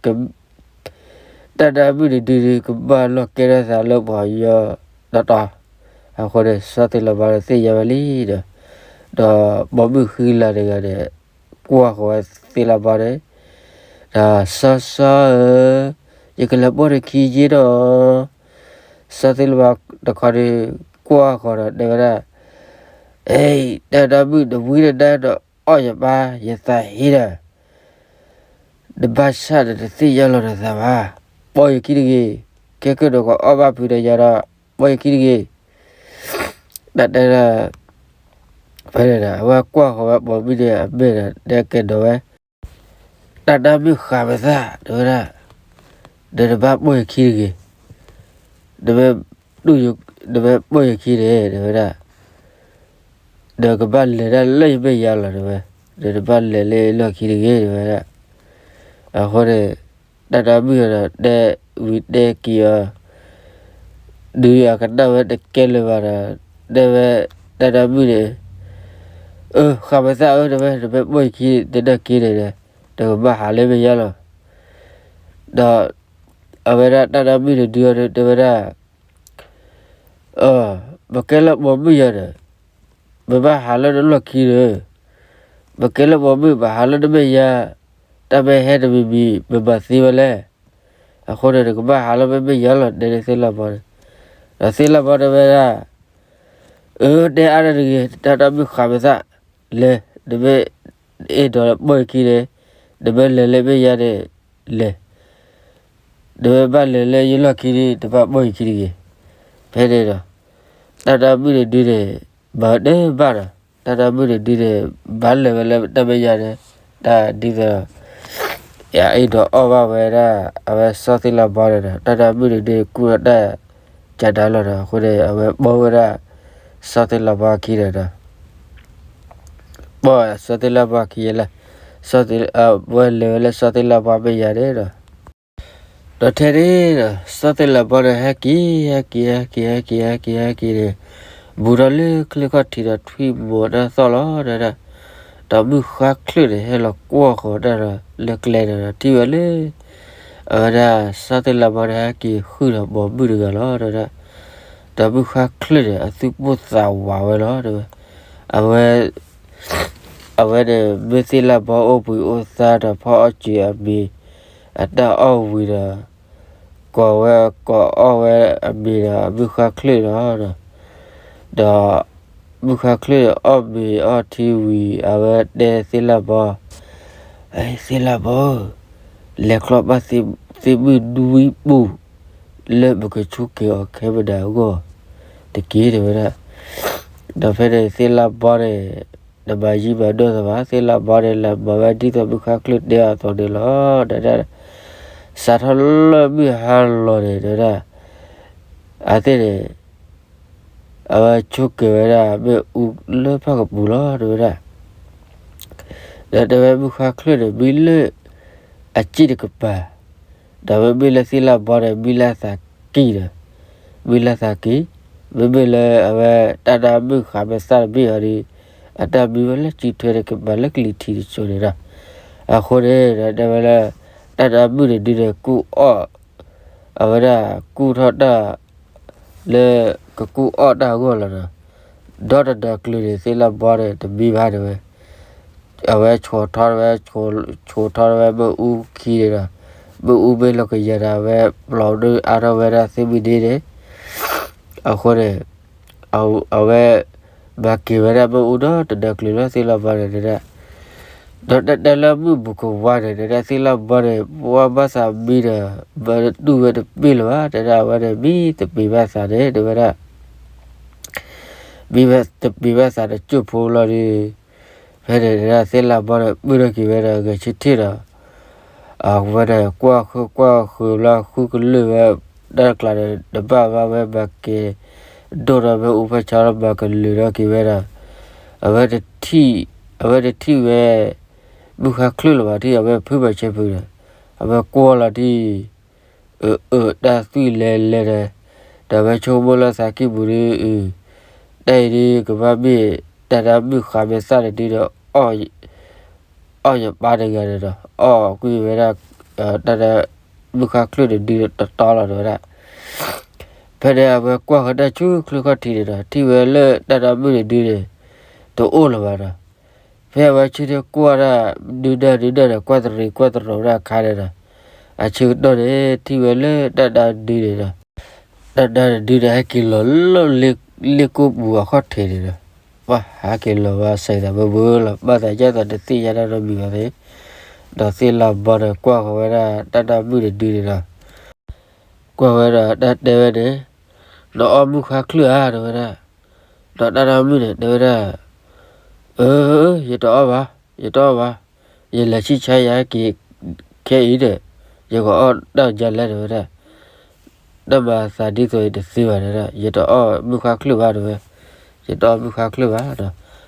တၢ်နါမုၣ်တဒုဒုး ကဘၣ်လီၢ်ကဲထီၣ်သးလၢပှၤကညီတီတီ. အဃိန့ၣ် စီၤသ့ၣ်လးဘီန့ၣ်သ့ၣ်ညါဝဲလံဒီး, ဒီးပိာ်မုၣ်ဃံလၤတဂၤန့ၣ် ကွၢ်ဃီၤဝဲသ့ၣ်လးဘီန့ၣ်, ဒီးစီၤစီၤဧၢ, ယကလဲၤပိာ်နခံယ့ၢ်ဒီး စီၤသ့ၣ်လးဘီတခီန့ၣ် ကွၢ်ဃီၤဒီးတဲဝဲဒၣ်, အဲ, တၢ်နါမုၣ်နဝံနနါဒီးအီၣ်ယပၢ် ယသးဟ့ဒီး နဘၣ်ဆၣ်ဒီးတသ့ၣ်ညါလီၤနသးဘၣ်. ပိာ်ယခံတဂ့ၤ, ခဲကနံၣ်ဒီးကအီၣ်ဘၣ်ဖုးဒီးယၤဒီး ပိာ်ယခံတဂ့ၤ. တၢ်တဲဒၣ် ဖဲန့ၣ်ဒီး အဝဲကွၢ်ဃီၤဝဲပိာ်မုၣ်န့ၣ်အမဲာ်ဒီး တဲကဲၤဒီးဝဲ, တၢ်နါမုၣ်ဃးပသး တဲဝဲဒၣ်, ဒီးနဘၣ်ပိာ်ယခံတဂ့ၤ, နမ့ၢ်ပိာ်ယခံန့ၣ် တဲဝဲဒၣ်, ဒီးကဘၣ်လဲၤဒၣ်လၢယမဲာ်ညါလီၤ တဲဝဲ, ဒီးနဘၣ်လဲၤလၢလီၢ်ခံတဂ့ၤ တဲဝဲဒၣ်. အဃိန့ၣ် တၢ်နါမုၣ်ဒီးတဲဝံၤတဲက့ၤအီၤ, ဒုးအကနၣ်ဝဲတကဲလၢၤဘၣ်ဒီး တဲဝဲ, တၢ်နါမုၣ်န့ၣ်, အၢ ဃးပသးဧၢ တဲဝဲ, နမ့ၢ်ပိာ်ယခံတနာ်က့န့ၣ်ဒီး နကဘၣ်ဟးလၢမဲာ်ညါလီၤ. ဒီး အဝဲဒၣ်တၢ်နါမုၣ်န့ၣ်ဒုးအီၤဒီးတဲဝဲဒၣ်, အၢ, ပကဲလၢပိာ်မုၣ်ယၤဒီး ပဘၣ်ဟးလၢနလီၢ်ခံဒီး, ပကဲလၢပိာ်မုၣ် ပဟးလၢနမဲာ်ညါ, တၢ်မ့ၢ်ဟဲတမံၤမံၤ ပဘၣ်သ့ဝဲလဲၣ်. အဃိန့ၣ် နကဘၣ်ဟးလၢပမဲာ်ညါလီၤ တဲန့ၢ်သ့ၣ်လးဘီန့ၣ်. ဒီးသ့ၣ်လးဘီတဲဝဲဒၣ်, အၢ တဲအါတဂ့ၤ, တၢ်နါမုၣ်ဃးပသး, လဲၤ, နမ့ၢ်အဲၣ်ဒိးပိာ်ယခံန့ၣ်, နမ့ၢ်လဲၤလၢမဲာ်ညါန့ၣ်, လဲၤ နမ့ၢ်ဘၣ်လဲၤလၢယလီၢ်ခံန့ၣ် နဘၣ်ပိာ်ယခံတဂ့ၤ. ဖဲန့ၣ်ဒီး တၢ်နါမုၣ်န့ၣ်ဒုးန့ၣ် မၤတဘၣ်ဒီး တၢ်နါမုၣ်န့ၣ်ဒုးန့ၣ် ဘၣ်လဲၤဝဲလၢတၢ်မဲာ်ညါန့ၣ်, တၢ်ဒ်သိး အအဲၣ်ဒိးအီၣ်ဘၣ်ဝဲဒၣ် အဝဲစီၤသ့ၣ်လးဘီန့ၣ်ဒီး တၢ်နါမုၣ်န့ၣ်ဒုးကူၣ်ထီၣ်တၢ်ကဒါလီၤဒီး အဃိန့ၣ် အဝဲပိာ်ဝဲဒၣ် စီၤသ့ၣ်လးဘီအခံန့ၣ်ဒီး ပိာ်စီၤသ့ၣ်လးဘီအခံယဲလဲၣ်, စီၤသ့ၣ်, အဝဲလဲၤဝဲလၢစီၤသ့ၣ်လးဘီမဲာ်ညါန့ၣ်ဒီး ဒီးထဲန့ၣ်ဒီး စီၤသ့ၣ်လးဘီန့ၣ် ဟဲက့ၤ ဟဲက့ၤ ဟဲက့ၤ ဟဲက့ၤ ဟဲက့ၤ ဟဲက့ၤန့ၣ်, ဘူးထီၣ်လၢချ့ခီၣ်ထံးဒီးထွံၣ်မီၤတၢ်သီၣ်လီၤ တဲဒၣ်. ဒီးမုၢ်ဃါချၢၣ်န့ၣ် ဟဲလီၤကွၢ်ဃီၤတၢ်ဒီး လၢကျဲန့ၣ်ဒီး ထံၣ်ဝဲလၢ အဝဲဒၣ် စီၤသ့ၣ်လးဘီန့ၣ် ဟဲက့ၤဃုာ်ဒီးပိာ်မုၣ်တဂၤလီၤ တဲဒၣ်. ဒီးမုၢ်ဃါချၢၣ်န့ၣ် အသူၣ်ပိၢ်သးဝးဝဲလီၤ တဲဝဲ. အဝဲ အဝဲန့ၣ် မ့ၢ်သ့ၣ်လးဘီအိၣ်ဘှံးအိၣ်သါဒီးဖီအီၣ်စံးအမံၤ အတၢ်အီၣ်ဝံၤဒီး ကိးဝဲကိးအီၣ်ဝဲအမံၤဒီး မုၢ်ဃါချၢၣ်လီၤ. ဒီး မုၢ်ဃါချၢၣ်အီၣ်မ့ၤအီထံဝံၤ အဝဲတဲသ့ၣ်လးဘီ, သ့ၣ်လးဘီဧၢ, လဲၤကျီဘၣ်သ့ၣ်မုၣ်နွံပူၤ လၢပကဆိက့ၤအီၤခဲမနၤအဂီၢ်တက့ၢ် တဲဝဲဒၣ်. ဒီးဖဲန့ၣ် သ့ၣ်လးဘီန့ၣ် တမၤယံာ်မၤနီၢ်သးဘၣ်, သ့ၣ်လးဘီန့ၣ် လဲၤမၤဝဲဒ်သိးမုၢ်ဃါချၢၣ်တဲအီၤအသိးန့ၣ်လီၤ တဲဒၣ်. စးထီၣ်လၢမုၢ်ဟါလီၤန့ၣ် တဲဒၣ်, အသ့ၣ်န့ၣ် အဝဲဆိက့ၤဝဲဒၣ်မ့ၣ်အူလၢဖၣ်ကပူၤလီၤ တဲဝဲဒၣ်. ဒီးတဲဝဲမုၢ်ဃါချၢၣ်န့ၣ် မံလၢအစ့ၣ်တကပၤ, ဒီးမ့မ့ၢ်လၢသ့ၣ်လးဘီန့ၣ် မံလၢအသးကံၢ်ဒီး, မံလၢအသးကံၢ်, မ့မ့ၢ်လၢအဝဲတၢ်နါမုၣ်ဃးပသၣ်တဘ့ၣ်အီၤဒီး အတၢ်မံဝဲလၢစုထွဲတကပၤလၢကလံၤထံးတစိၤန့ၣ်ဒီး, အဃိန့ၣ်ဒီးတဲဝဲလၢ တၢ်နါမုၣ်န့ၣ်ဒုးန့ၣ် ကူၣ်အီၣ် အဝဲဒၣ်ကူၣ်ထီၣ်တၢ် လၢကကူၣ်အီၣ်တၢ်အဂီၢ်လီၤဒီး, ဒီတနၤကျၢၤန့ၣ် သ့ၣ်လးဘီန့ၣ် တမံဘၣ်တဲဝဲ, အဝဲဆိထီၣ်ဝဲ, ဆိထီၣ်ဝဲမ့ၣ်အူခံန့ၣ်ဒီး, မ့ၣ်အူမ့ၢ်လီၤကယၤဒီး အဝဲပျီဒုးအါထီၣ်ဝဲဒၣ်သ့ၣ်မုၢ်ဒ့န့ၣ်, အဃိန့ၣ် အဝဲ မၤက့ၤဝဲဒၣ်မ့ၣ်အူဒီတနၤကျၢၤလီၤ သ့ၣ်လးဘီန့ၣ်တဲဒၣ်. ဒီးတၢ်တဲလၢမုၢ်ဘူးကဝါန့ၣ် တဲဒၣ်သ့ၣ်လးဘီန့ၣ် ပှၤဘၣ်သးမံဒီး မၤတူၢ်ဝဲတပ့ၢ်လၢၤဘၣ် တဲဒၣ် အဝဲန့ၣ်မံတပ့ၤဘၣ်သးန့ၣ် တဲဝဲဒၣ် မံတပ့ၤဘၣ်သးတစိၢ်ဖိလီၤဒီး, ဖဲန့ၣ်တဲဒၣ်သ့ၣ်လးဘီန့ၣ် ပၢၢ်ထီၣ်က့ၤဝဲဒီးဂဲၤဆၢထၢၣ်ဒီး အဝဲန့ၣ် ကွၢ်ဃုကွၢ်ဃုာ်လၢဃုကလုာ်ဝဲ တၢ်တကျးန့ၣ် တဘၣ်ဘၣ်ဝဲမၤက့ၤ ဒိၣ်ဒီးမ့ၣ်အူဖဲဆါလီၤ မၤကလုာ်ထီၣ်က့ၤဝဲဒီး အဝဲတထံၣ်, အဝဲတထံၣ်ဝဲ မုၢ်ဃါချၢၣ်လၢၤဘၣ် ထံၣ်အဝဲဖုမၤဆဲဖုဒီး အဝဲကွၢ်လီၤဒ် အၢ အၢ တၢ်သွံၣ်လဲၤလဲၤဒီး ဒီးဝဲဆိကမိၣ်လၢသးကံၢ်ပူၤဒုး, တၢ်အံၤဒုးကဘၣ်မ့ၢ်တၢ်တၢ်မုၣ်ဃးမဲာ်သၣ်တဒုဒီး အီၣ်ယပၢ်တဂၤန့ၣ်ဒီး အီၣ်ကွံာ်ဝဲဒၣ် တၢ်တၢ်မုၣ်ဃါချၢၣ်တဒုတတီလီၤ တဲဝဲဒၣ်. ဖဲန့ၣ်အဝဲကွၢ်ဃီၤတၢ်ဆူချၢခီၣ်ထံးန့ၣ်ဒီး ထံၣ်ဝဲလၢတၢ်တၢ်မုၣ်တဒုန့ၣ် တအိၣ်လၢၤဘၣ်ဒီး ဖဲအဝဲဆၢထၢၣ်ကွၢ်ဒၣ် ဒုဒၣ်ဒုဒၣ်ဒီး ကွၢ်တရံးကွၢ်တရိးဒၣ်အခါန့ၣ်ဒီး အဆၢကတီၢ်န့ၣ် ထံၣ်ဝဲလၢတၢ်တၢ်ဒုန့ၣ်ဒီး တၢ်တၢ်တဒုန့ၣ် ဟဲက့ၤလီၤလၢလ့ၣ်ကိၣ်ပူၤအခီၣ်ထံးန့ၣ်ဒီး ပှၤဟဲက့ၤလီၤဝဲစဲးသးဘၣ်ဘၣ်လီၤ ဘၣ်သးဒ်သိးတသ့ၣ်ညါတၢ်နီတမံၤဘၣ်သ့ၣ်, ဒီးသ့ၣ်လၢ်ဘီန့ၣ်ကွၢ်ဃီၤဝဲဒၣ်တၢ်တၢ်မုၣ်တဒုန့ၣ်ဒီး ကွၢ်ဝဲဒီးတၢ်တဲဝဲန့ၣ်, နအီၣ်မုၢ်ဃါချၢၣ်ဧါ တဲဝဲဒၣ်. ဒီးတၢ်တၢ်မုၣ်န့ၣ် တဲဝဲဒၣ်, အၢ, ယတအီၣ်ဘၣ်, ယတအီၣ်ဘၣ်, ယလဲၤဆံၣ်ဆါယၤက့ၤခဲအံၤဒီး ယကအီၣ်တၢ်ဒ်လဲၣ် တဲဝဲဒၣ်. တၢ်မၤသးဒ်သိးအံၤတသ့ဘၣ်ဒီး ယတအီၣ်မုၢ်ဃါချၢၣ်ဘၣ် တဲဝဲ, ယတအီၣ်မုၢ်ဃါချၢၣ်ဘၣ်ဒီး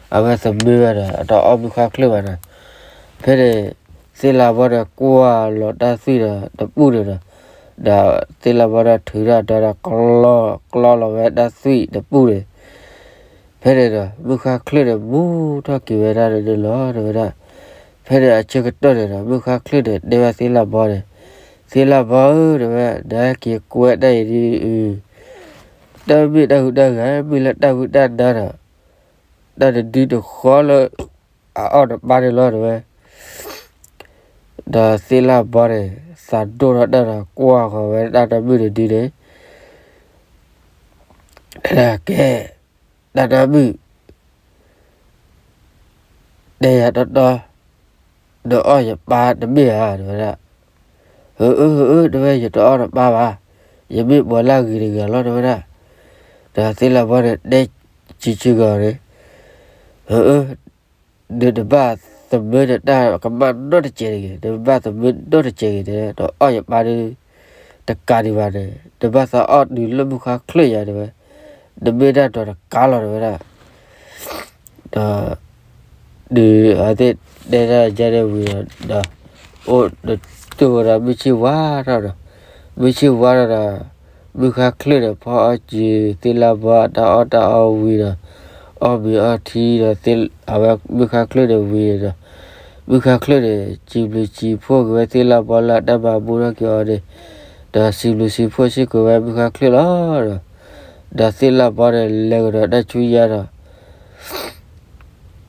အဝဲသးမုာ်ဝဲဒီး အတအီၣ်မုၢ်ဃါချၢၣ်ဘၣ်ဒီး ဖဲန့ၣ် သ့ၣ်လၢ်ဘီဒီးကွၢ်လီၤတၢ်သွံၣ်ဒီးတပူၣ်န့ၣ်ဒီး ဒီးသ့ၣ်လၢ်ဘီဒီးထုးထီၣ်ဒီး ကျီလီၤဝဲတၢ်သွံၣ်တပူၣ်န့ၣ် ဖဲန့ၣ်ဒီး မုၢ်ဃါချၢၣ်န့ၣ် မူထီၣ်က့ၤဝဲဒၣ်န့ၣ်လီၤ တဲဝဲဒၣ်. ဖဲန့ၣ်အဆၢကတီၢ်န့ၣ်ဒီး မုၢ်ဃါချၢၣ်န့ၣ် တဲဝဲသ့ၣ်လၢ်ဘီန့ၣ်, သ့ၣ်လၢ်ဘီဧၢ တဲဝဲ, နဟဲက့ၤကွဲးတၢ်အံၤဒ်အံၤ တမ့ၢ်တၢ်ဟူးတၢ်ဂဲၤ မ့ၢ်လၢတၢ်ဝံတၢ်နါဒီး တၢ်တဒုတဃီလၢအအီၣ်နပၢ်န့ၣ်လီၤ တဲဝဲ. ဒီးသ့ၣ်လၢ်ဘီန့ၣ် သးဒိၣ်ထီၣ်တၢ်ဒီးကွၢ်ဃီၤဝဲတၢ်တၢ်မုၣ်တဒုန့ၣ် ကဲ, တၢ်တၢ်မုၣ်, တဲယၤတီတီ, နအီၣ်ယပၢ်တမ့ၢ်ဧါ တဲဝဲဒၣ်. အၢ အၢ အၢ တဲဝဲ ယတအီၣ်နပၢ်ဘၣ်, ယမ့ၢ်ပှၤလၢအဂ့ၤတဂၤလီၤ တဲဝဲဒၣ်. ဒီးသ့ၣ်လၢ်ဘီန့ၣ် တဲဆံးဆံးဂီၤန့ၣ်, အၢ အၢ နတဘၣ်သမၢနတၢ်ကမၣ်နီတစဲးတဂ့ၤ, နတဘၣ်သမၢနီတစဲးတဂ့ၤ, နအီၣ်ယပၢ်ဒီး တကးဒံးဘၣ်န့ၣ် နဘၣ်သးအီၣ်တုၤလၢမုၢ်ဃါချၢၣ်ယၤ တဲဝဲ, နမ့ၢ်ဒၣ်ဒီးတကးလီၤ တဲဝဲဒၣ်. ဒီး ဒုးအဝဲသ့ၣ်တဲတၢ်ယါန့ၣ်ဝံၤဒီး အိၣ်တတုၤဝဲဒီး မုၢ်ဆ့ၣ်ဝါထီၣ်ဒီး, မုၢ်ဆ့ၣ်ဝါထီၣ်ဒီး မုၢ်ဃါချၢၣ်န့ၣ် ဖီအီၣ်စၢၤသ့ၣ်လၢ်ဘီအတၢ်အီၣ်တၢ်အီဝံၤဒီး အီၣ်မ့ၤအီထံဒီး အဝဲမုၢ်ဃါချၢၣ်န့ၣ်ဝံၤဒီး မုၢ်ဃါချၢၣ်န့ၣ် စံးဘျုးစံးဖှိၣ်က့ၤဝဲသ့ၣ်လၢ်ဘီလၢအတၢ်မၤဘူၣ်ထီၣ်က့ၤအီၤန့ၣ်, ဒီးစံးဘျုးစံးဖှိၣ်စ့ၢ်ကီးဝဲမုၢ်ဃါချၢၣ်လီၤဒီး, ဒီးသ့ၣ်လၢ်ဘီန့ၣ် လဲၤကဒီးတၢ်ဆူညါဒီး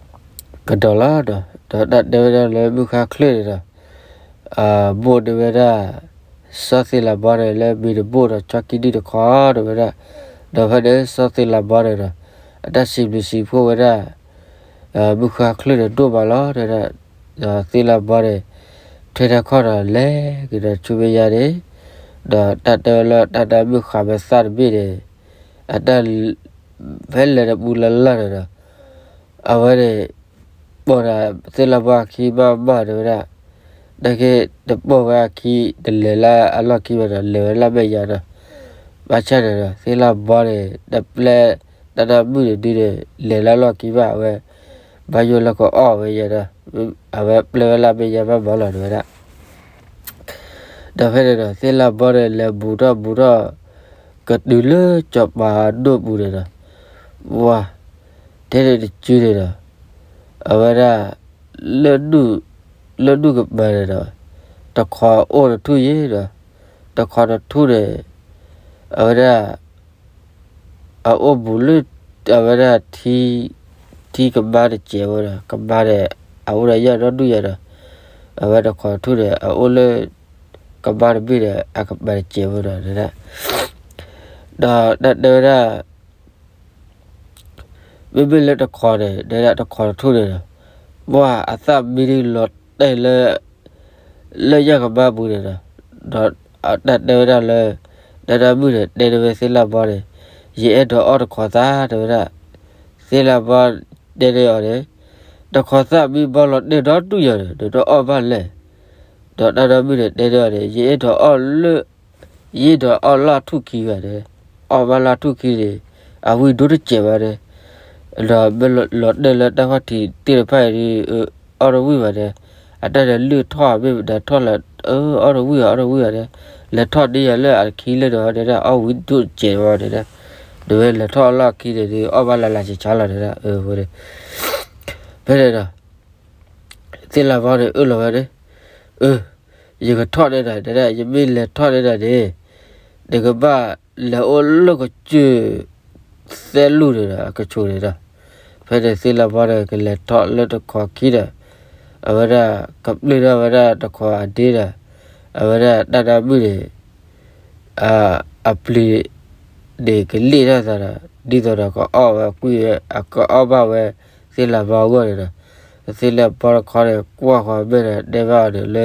ကဒီးလီၤဒီး ဒီးတၢ်တဲဝဲဒၣ်လၢမုၢ်ဃါချၢၣ်န့ၣ်ဒီး ဘိၣ်န့ၢ်ဝဲဒၣ် စီၤသ့ၣ်လၢ်ဘီန့ၣ် လၢမ့ၤတဘိၣ်ဒီး ဆီကံဒုၣ်တခီ တဲဝဲဒၣ်. ဒီးဖဲန့ၣ် စီၤသ့ၣ်လၢ်ဘီန့ၣ်ဒီး အတၢ်စံးဘျုးစံးဖှိၣ်ဝဲဒၣ် မုၢ်ဃါချၢၣ်န့ၣ်ဒိၣ်မးလီၤ တဲဝဲဒၣ်. ဒီးသ့ၣ်လၢ်ဘီန့ၣ် ထွဲတၢ်ခီၣ်ဒီးလဲၤက့ၤဒီးဆူမဲာ်ညါန့ၣ်, ဒီးတၢ်တဲဝဲလၢတၢ်တၢ်မုၣ်ဃါမဲာ်သၣ်တဘ့ၣ်န့ၣ် အတၢ် ဖဲလဲၤတပူၤလၢ်လၢ်န့ၣ်ဒီး အဝဲန့ၣ် ပိာ်ဒီးသ့ၣ်လၢ်ဘီအခံမးမး တဲဝဲဒၣ်. နာ်က့ တပိာ်ဝဲအခံ တလဲၤလၢအလီၢ်ခံဘၣ်ဒီး လဲၤဝဲလၢမဲာ်ညါဒီး ဘၣ်ဆၣ်န့ၣ်ဒီး သ့ၣ်လၢ်ဘီန့ၣ် တပျဲတၢ်တၢ်မုၣ်တဒုန့ၣ် လဲၤလၢအလီၢ်ခံဘၣ် အဝဲ ဘၣ်ယိၣ်လၢကအီၣ်ဝဲယဲဒီး အဝဲပျဲဝဲလၢမဲာ်ညါဘၣ်မးလီၤ တဲဝဲဒၣ်. ဒီးဖဲန့ၣ်ဒီး သ့ၣ်လၢ်ဘီန့ၣ် လဲၤဘူးထီၣ်ဘူးထီၣ် ကတုၤလၢစီၤပၤအဒိၣ်ပူၤန့ၣ်ဒီး ဝါ ထဲန့ၣ်တစုန့ၣ်ဒီး အဝဲဒၣ် လၢ လၢနုၢ်ကပၤန့ၣ်ဒီး တခီအိၣ်တထူၣ်ယဲဒီး တခီတထူၣ်န့ၣ် အဝဲဒၣ် အအိၣ်ဘူးလၢ အဝဲဒၣ် ထံကမါတစဲးဝဲဒီး ကမါန့ၣ် အအိၣ်ဒီးယဲၢ်ဒီဒူၣ်ယဲဒီး အဝဲတခီတထူၣ်န့ၣ် အအိၣ်လၢ ကမါတဘ့ၣ်ဒီး အကပၤတစဲးဝဲဒီး ဒီးတၢ်တဲဝဲဒၣ် မ့မ့ၢ်လၢတခီန့ၣ် တဲဒၣ်တခီတထူၣ်န့ၣ်ဒီး ပှၤအသၣ်မံဒုးလီၤတဲာ်လၢ လၢယဲၢ်ကမါပူၤန့ၣ်ဒီး ဒီးတၢ်တဲဝဲဒၣ်လၢ တၢ်တၢ်မုၣ်န့ၣ် တဲန့ၢ်ဝဲသ့ၣ်လၢ်ဘီန့ၣ် ယအဲၣ်ဒိးအီၣ်တခီသၣ် တဲဝဲဒၣ်. သ့ၣ်လၢ်ဘီတဲန့ၢ်အီၤန့ၣ် တခီသၣ်မံဘီလီၤတဲာ်ဒီဒူၣ်ယဲန့ၣ် နတအီၣ်ဘၣ်လဲၣ်. ဒီးတၢ်တၢ်မုၣ်န့ၣ်တဲန့ၢ်အီၤန့ၣ် ယအဲၣ်ဒိးအီၣ်လၢ ယအဲၣ်ဒိးအီၣ်လၢအထူၣ်ခံဂၤန့ၣ် အီၣ်ဘၣ်လၢအထူၣ်ခံန့ၣ် အဝံၣ်ဒိၣ်တစဲးဘၣ်န့ၣ် ဒီးမ့ၢ်လီၤတဲာ်လၢတၢ်ခီၣ်ထံးသ့ၣ်တဖၣ်အံၤဒီး အီၣ်တဝံၣ်ဘၣ်န့ၣ် အတၢ်န့ၣ်လုၢ်ထီၣ်မ့ၢ်မတၤထီၣ်လၢ အီၣ်တဝံၣ်ဘၣ် အီၣ်တဝံၣ်ဘၣ်န့ၣ် လဲၤထီၣ်ဒ်ယၤလၢအခံလၢာ်ဒီး တဲဒၣ် အီၣ်ဝံၤဒိၣ်စဲးဝဲ တဲဒၣ်, နမ့ၢ်လဲၤထီၣ်လၢအခံန့ၣ်ဒီး အီၣ်ဘၣ်လၢ်လၢ်ဆးဆးလီၤ တဲဒၣ်, အဝဲန့ၣ်, ဖဲန့ၣ်ဒီး သ့ၣ်လၣ်ဘီန့ၣ် အၢၣ်လီၤဝဲန့ၣ်, အၢ ယကထီၣ်န့ၢ်နၤ တဲဒၣ်, ယမ့ၢ်လဲၤထီၣ်န့ၢ်နၤန့ၣ် နကဘၣ်လဲၤအိၣ်လၢကစၢၢ်သၢလူၢ်န့ၣ်ဒီး အကဆူးန့ၣ်ဒီး, ဖဲန့ၣ်သ့ၣ်လၣ်ဘီန့ၣ် ကလဲၤထီၣ်လၢတခီခံဒီး အဝဲဒၣ်ကပျ့ၤထီၣ်ဝဲဒၣ်တခီအဒ့ဒီး အဝဲဒၣ်တၢ်နၢမုၣ်န့ၣ် အပျ့ၤန့ၣ်ကလ့ၣ်ထီၣ်သးဒီး ဒ်သိးဒီးကအီၣ်ဝဲကွံာ်ဝဲ ကအီၣ်ဘၣ်ဝဲသ့ၣ်လၣ်ဘီအဂီၢ်န့ၣ်ဒီး, သ့ၣ်လၣ်ဘီတခီန့ၣ် ကွၢ်ဃီၤမဲာ်ဒီး တဲဘၣ်အီၤန့ၣ်လၢ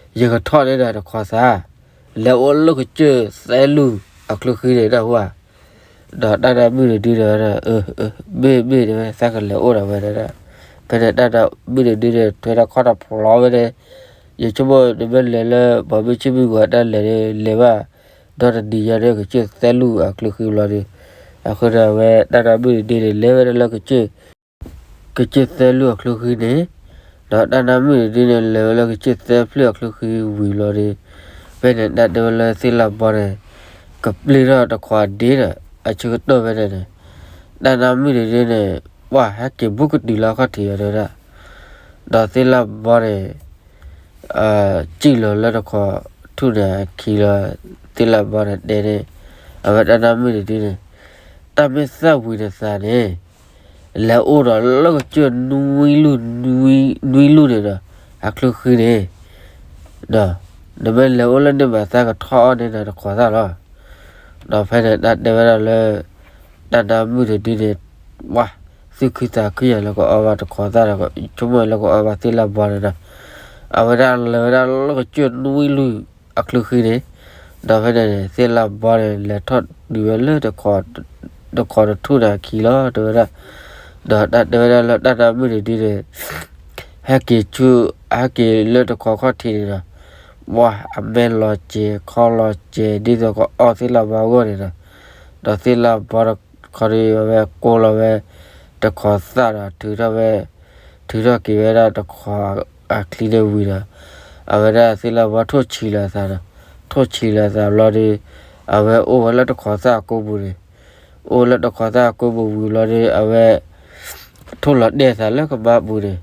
ယကထီၣ်န့ၢ်နၤတခီသး လဲၤအိၣ်လၢကစၢၢ်သၢလူၢ်အချၢဃံန့ၣ် နၢ်ဟူဧါ. ဒီးတၢ်နၢမုၣ်တဒုန့ၣ် မ့ၢ်မ့ၢ်တဲဝဲ သးကလဲၤအိၣ်ဒီးဝဲဒၣ်, ဖဲန့ၣ်တၢ်နၢမုၣ်တဒုန့ၣ် ထွဲထီၣ်ခီၣ်ထီၣ်ဖျိးဝဲန့ၣ်, ယဆိကမိၣ်နမ့ၢ်လဲၤလၢ ပှၤမ့ၢ်ဆ့မုၢ်ဂီၤတၢ်လဲၤန့ၣ် လဲၤဘၣ် ဒီတနံၤညါန့ၣ် ကစၢၢ်သၢလူၢ်အချၢဃံဘျီဒီး, အဃိန့ၣ် အဝဲတၢ်နၢမုၣ်တဒုန့ၣ် လဲၤဝဲဒၣ်လၢ ကစၢၢ်သၢလူၢ်အချၢဃံန့ၣ်, ဒီးတၢ်နၢမုၣ်တဒုန့ၣ် လဲၤဝဲလၢကစၢၢ်သၢဖျၢၣ်အချၢဃံဝံၤလီၤဒီး, ဖဲန့ၣ်တၢ်တဲဝဲလၢသ့ၣ်လၣ်ဘီန့ၣ် ကပျ့ၤထီၣ်တခီအဒ့ဒီး အဆၢကတီၢ်ဖဲန့ၣ်န့ၣ်, တၢ်နၢမုၣ်တဒုန့ၣ် ပှၤဟဲက့ၤဘူးကတုၤလၢအခီၣ်ထံးဝဲဒၣ်, ဒီးသ့ၣ်လၣ်ဘီန့ၣ် စံၣ်လီၤလၢတခီထူၣ်န့ၣ်အခံလီၤ, သ့ၣ်လၣ်ဘီန့ၣ်တဲန့ၣ်, အဝဲတၢ်နၢမုၣ်တဒုန့ၣ်, တၢ်မ့ၢ်သၣ်ဝံၤနသးန့ၣ် လဲၤအိၣ်ဒီးလၢကစၢၢ်နွံလူၢ်, နွံလူၢ်န့ၣ်ဒီး အချၢဃံန့ၣ်, ဒီး နမ့ၢ်လဲၤအိၣ်လၢန့ၣ်မး သးကထီၣ်အီၣ်န့ၢ်နၤတခီသၣ်လီၤ. ဒီးဖဲန့ၣ်တၢ်တဲဝဲဒၣ်လၢ တၢ်နၢမုၣ်တဒုန့ၣ် ပှၤ သူၣ်ခုသးခုယၤလၢကအီၣ်ဘၣ်တခီသၣ်ဒီး ဆိကမိၣ်လၢကအီၣ်ဘၣ်သ့ၣ်လၣ်ဘီန့ၣ်ဒီး, အဝဲဒၣ်လဲၤဝဲဒၣ်လၢကစၢၢ်နွံလူၢ်အချၢဃံန့ၣ်, ဒီးဖဲန့ၣ်န့ၣ် သ့ၣ်လၣ်ဘီန့ၣ် လဲၤထီၣ်တုၤဝဲလၢ တခီတထူၣ်န့ၣ်အခံလီၤ တဲဝဲဒၣ်, ဒီးတၢ်တဲဝဲဒၣ်လၢတၢ်နၢမုၣ်တဒုန့ၣ် ဟဲက့ၤဆူ ဟဲက့ၤလၢတခီခီၣ်ထံးန့ၣ်ဒီး, ပှၤအမဲာ်လီၤစဲၤ ခီလီၤစဲၤ ဒ်သိးကအီၣ်သ့ၣ်လၣ်ဘီအဂီၢ်န့ၣ်ဒီး, ဒီးသ့ၣ်လၣ်ဘီတခီဒီး အဝဲကိးလီၤဝဲ တခီသၣ်ဒီး ထုးထီၣ်ဝဲ ထုးထီၣ်က့ၤဝဲဒၣ်တခီအချံန့ၣ်ဝံၤဒီး, အဝဲဒၣ်သ့ၣ်လၣ်ဘီထိၣ်ဆံးလီၤအသးဒီး, ထိၣ်ဆံးလီၤအသးဘျီဒီး, အဝဲအိၣ်ဝဲလၢတခီသၣ်အကိပူၤန့ၣ်, အိၣ်လၢတခီသၣ်အကိပူၤဝံၤဘျီဒီး အဝဲ ထိၣ်လီၤတဲာ်အသးလၢကမါပူၤန့ၣ်,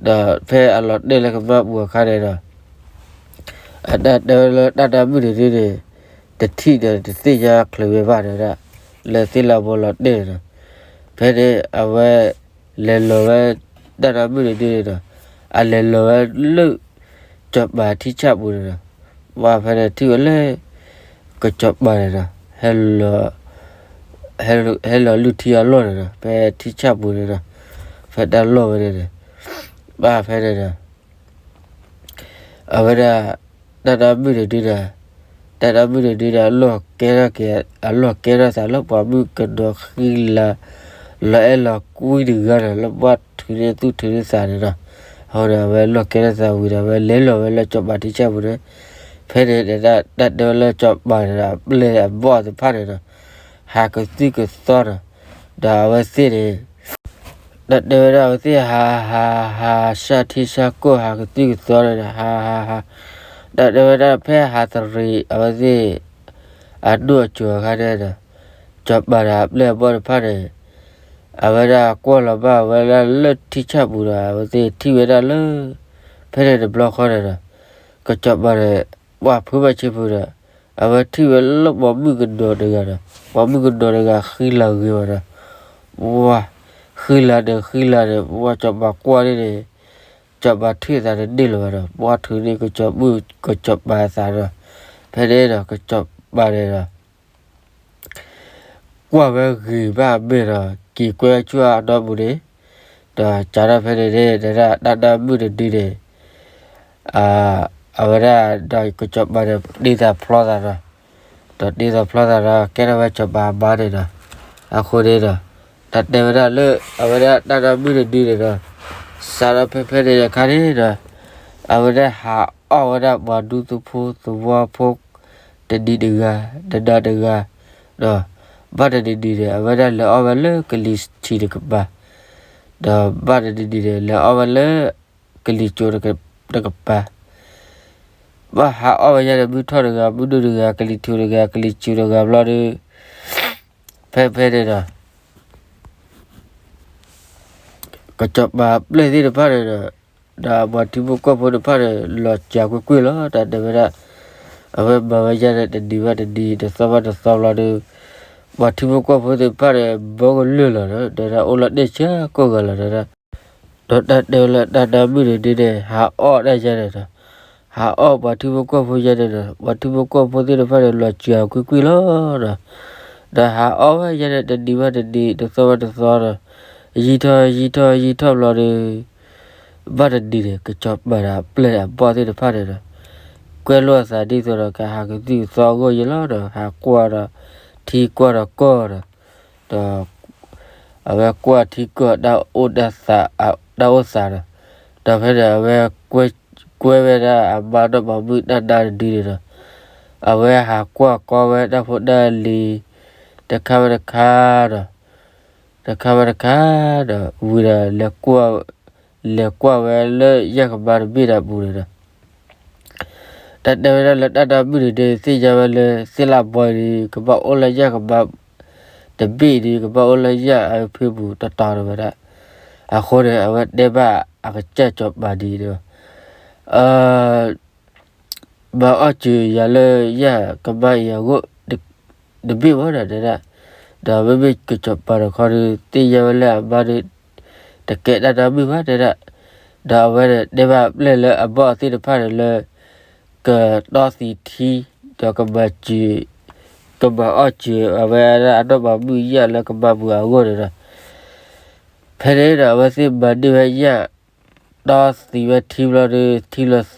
ဒီးဖဲအလီၤတဲာ်လၢကမါပူၤအခါန့ၣ်ဒီး အတၢ်တဲဝဲလၢတၢ်နၢမုၣ်တဒုန့ၣ် တထံၣ်ဒီးတသ့ၣ်ညါချုးဝဲဘၣ်ဒီးဒၣ် လၢသ့ၣ်လၣ်ဘီလီၤတဲာ်န့ၣ်ဒီး, ဖဲန့ၣ်အဝဲ လဲၤလီၤဝဲ တၢ်နၢမုၣ်တဒုန့ၣ်ဒီး အလဲၤလီၤဝဲလၢ ကၠီၤပၤထံဆၣ်ပူၤန့ၣ်ဒီး, ပှၤဖဲန့ၣ်ထံၣ်ဝဲလၢ ကၠီၤပၤန့ၣ်ဒီး ဟဲလီၤ ဟဲလီၤလုၢ်ထံအလီၢ်န့ၣ်ဒီး ဖဲထံဆၣ်ပူၤန့ၣ်ဒီး ဖဲတၢ်လီၢ်ဝဲန့ၣ်န့ၣ်, ဘၣ်ဖဲန့ၣ်ဒီး အဝဲဒၣ် တၢ်နၢမုၣ်တဒုဒီး တၢ်နၢမုၣ်တဒုဒီး အလီၢ်ကဲထီၣ်က့ၤ အလီၢ်ကဲထီၣ်သးလၢပှၤမုၣ်ကနီၤဃံလၤ လီၤအဲၣ်လီၤကွံတဂၤဒီး လၢပှၤထုးန့ၢ်သူၣ်ထုးန့ၢ်သးန့ၣ်ဒီး, အဃိဒီး အဝဲလီၢ်ကဲထီၣ်သးဝံၤဒီး အဝဲလဲၤလီၤဝဲလၢကၠီၤပၤထံဆၣ်ပူၤန့ၣ်, ဖဲန့ၣ်တၢ်တဲဝဲလၢကၠီၤပၤန့ၣ်ဒီး အပျဲၢ်အဘီၣ်သ့ၣ်တဖၣ်န့ၣ်ဒီး ဟးကသုၣ်ကသီဒီး ဒီးအဝဲသ့ၣ်န့ၣ် တၢ်တဲဝဲဒၣ်အဝဲသ့ၣ်ဟး ဟး ဟး ဆၣ်ထံဆၣ်ကိၢ် ဟးကသုၣ်ကသီန့ၣ်ဒီး ဟး ဟး ဟး, တၢ်တဲဝဲဒၣ်ဖဲဟးတရံးအဝဲသ့ၣ် အဒိၣ်အစိၤအခါန့ၣ်ဒီး ကၠီၤပၤဒီးအပျဲၢ်အဘီၣ်တဖၣ်န့ၣ် အဝဲဒၣ်ကွၢ်လီၤဘၣ်ဝဲဒၣ်လၢထံဆၣ်ပူၤဒီး အဝဲသ့ၣ်ထံၣ်ဝဲဒၣ်လၢ ဖဲန့ၣ်တဘျီဃီန့ၣ်ဒီး ကၠီၤပၤန့ၣ် ပှၤဖုဘၣ်ဆ့ဖုဒီး အဝဲထံၣ်ဝဲလၢပှၤမုၣ်ကနီၤတဂၤဒီး ပှၤမုၣ်ကနီၤတဂၤဃံလၤဂ့ၤဝဲဒီး ပှၤ ဃံလၤန့ၣ် ဃံလၤန့ၣ် ပှၤကၠီၤပၤကွၢ်န့ၣ်န့ၣ် ကၠီၤပၤထုးအသးတန့ၢ်လၢၤဘၣ်ဒီး ပှၤထုးန့ၢ်ကစၢ်မုၣ်ကစၢ်ပၤအသးဒီး ဖဲန့ၣ်ဒီး ကစၢ်ပၤန့ၣ်ဒီး ကွၢ်ဝဲဂ့ၤဘၣ်အမဲာ်ဒီး က့ၤကွဲဆူအဒီပူၤန့ၣ်, ဒီးစးထီၣ်ဖဲန့ၣ်န့ၣ် တၢ်နၢမုၣ်တဒုန့ၣ် အဝဲဒၣ်ဒီးကစၢ်ပၤန့ၣ် တ့သးဖျီသးဒီး ဒီးတ့သးဖျီသးဒီး ကဲထီၣ်ဝဲကစၢ်ပၤအမါန့ၣ်ဒီး အဃိန့ၣ်ဒီး တၢ်တဲဝဲဒၣ်လၢ အဝဲဒၣ်တၢ်နၢမုၣ်တဒုန့ၣ်ဒီး စးထီၣ်ဖဲဖဲန့ၣ်အခါန့ၣ်ဒီး အဝဲဒၣ်ဟးအီၣ်ဝဲဒၣ်ပှၤဒူသဖိသဝီဖိ တနံၤတဂၤ တနၤတဂၤ ဒီး ဘၣ်တနံၤနံၤန့ၣ် အဝဲဒၣ်လဲၤအီၣ်ဝဲလၢကလံၤဆံးတကပၤ, ဒီးဘၣ်တနံၤနံၤန့ၣ် လဲၤအီၣ်ဝဲလၢ ကလံၤစိးတကပၤ, ဘၣ်ဟးအီၣ်ဝဲယဲန့ၣ် မုၢ်ထီၣ်တဂၤ မုၢ်ဒိၣ်တဂၤ ကလံၤထူးတဂၤ ကလံၤစူးတဂၤဘျီဒီး ဖဲဖဲန့ၣ်ဒီး ကစီၤပၤပျဲၢ်သ့ၣ်တဖၣ်န့ၣ်ဒီး ဒီးပှၤထံဖိကီၢ်ဖိတဖၣ်န့ၣ် လီၤစှၤကွ့ၢ်ကွ့ၢ်လီၤ. တၢ်တဲဝဲဒၣ် အဝဲမၤဝဲယဲန့ၣ် တနံၤဘၣ်တနံၤ တသီဘၣ်တသီဘျီဒီး ပှၤထံဖိကီၢ်ဖိသ့ၣ်တဖၣ်န့ၣ် ဘီကလုာ်လီၤဒီး တဲဒၣ်အိၣ်လီၤတဲာ်ဆၢကိးဂၤလီၤ တဲဒၣ် ဒီးတၢ်တဲလၢတၢ်နါမုၣ်န့ၣ်ဒ်န့ၣ် ဟးအီၣ်တၢ်ယဲန့ၣ်ဒီး ဟးအီၣ်ပှၤထံဖိကီၢ်ဖိယဲန့ၣ်ဒီး ပှၤထံဖိကီၢ်ဖိသ့ၣ်တဖၣ်န့ၣ် လီၤစှၤကွ့ၢ်ကွ့ၢ်လီၤဒီး ဒီးဟးအီၣ်ဝဲယဲန့ၣ် တနံၤဘၣ်တနံၤ တသီဘၣ်တသီဒီး ယံာ်ထီၣ်ယံာ်ထီၣ်ယံာ်ထီၣ်ဘျီဒီး ဘၣ်တနံၤန့ၣ် ကစီၤပၤဒီးပျဲၢ်အဘီၣ်သ့ၣ်တဖၣ်န့ၣ်ဒီး ကွဲလိာ်အသးဒ်သိးဒီး ကဟးကသံၣ်ကသီအဂီၢ်ယဲလီၤဒီး ဟးကွၢ်ဒီး ထံကွၢ်ဒီးကီၢ်ဒီး ဒီး အဝဲကွၢ်ထံကီၢ်တၢ်အိၣ်တၢ်သး တၢ်အိၣ်သးဒီး ဒီးဖဲန့ၣ် အဝဲ ကွဲဝဲဒၣ်အမါဒီးမၤမုၣ်တၢ်နါတဒုန့ၣ်ဒီး အဝဲဟးကွၢ်ကီဝဲတၢ်ဖိတၢ်လံၤ တခါဝဲတခါဒီး တခါဝဲတခါဒီး ဝံၤဒီး လဲၤကွၢ်ဝဲလၢယဲၢ်ကမါတဘ့ၣ်ဒီးအပူၤန့ၣ်ဒီး တၢ်တဲဝဲဒၣ်လၢတၢ်နါမုၣ်န့ၣ်ဒီး သ့ၣ်ညါဝဲလၢသ့ၣ်လၣ်ဘီအံၤဒီး ကဘၣ်အိၣ်လၢယဲၢ်ကမါ တဘ့ၣ်ဒီး ကဘၣ်အိၣ်လၢယဲၢ်အဖၢပူၤတတီၤတဲဝဲဒၣ်. အဃိန့ၣ် အဝဲတဲဘၣ်အကစၢ်စီၤပၤဒ်အံၤဒီး မၤအီၣ်စၢၤယၤလၢယဲၢ်ကမါအံၤအဂီၢ် တဘ့ၣ်ဘၣ်ဒီးတဲဒၣ်. ဒီးမ့မ့ၢ်ကစီၤပၤတခီဒီး သ့ၣ်ညါဝဲလၢအမါဒီး တကဲတၢ်နါမုၣ်ဘၣ်တဲဒၣ်. ဒီးအဝဲန့ၣ်တဲဘၣ်ပျဲၢ်လၢအဘီၣ်သ့ၣ်တဖၣ်န့ၣ်လၢ ကတီၢ်သံထံ ဒီးကမၤစၢၤ ကမၤအီၣ်စၢၤအဝဲဒၣ်အနီၢ်မၤမုၣ်ယဲၢ်လၢကမါပူၤအဂီၢ်န့ၣ်ဒီး ဖဲန့ၣ်ဒီး အဝဲသ့ၣ်မၤန့ၢ်ဝဲယဲၢ် တီၢ်သံဝဲထံဘျီဒီး ထံလီၤသံဘျီဒီး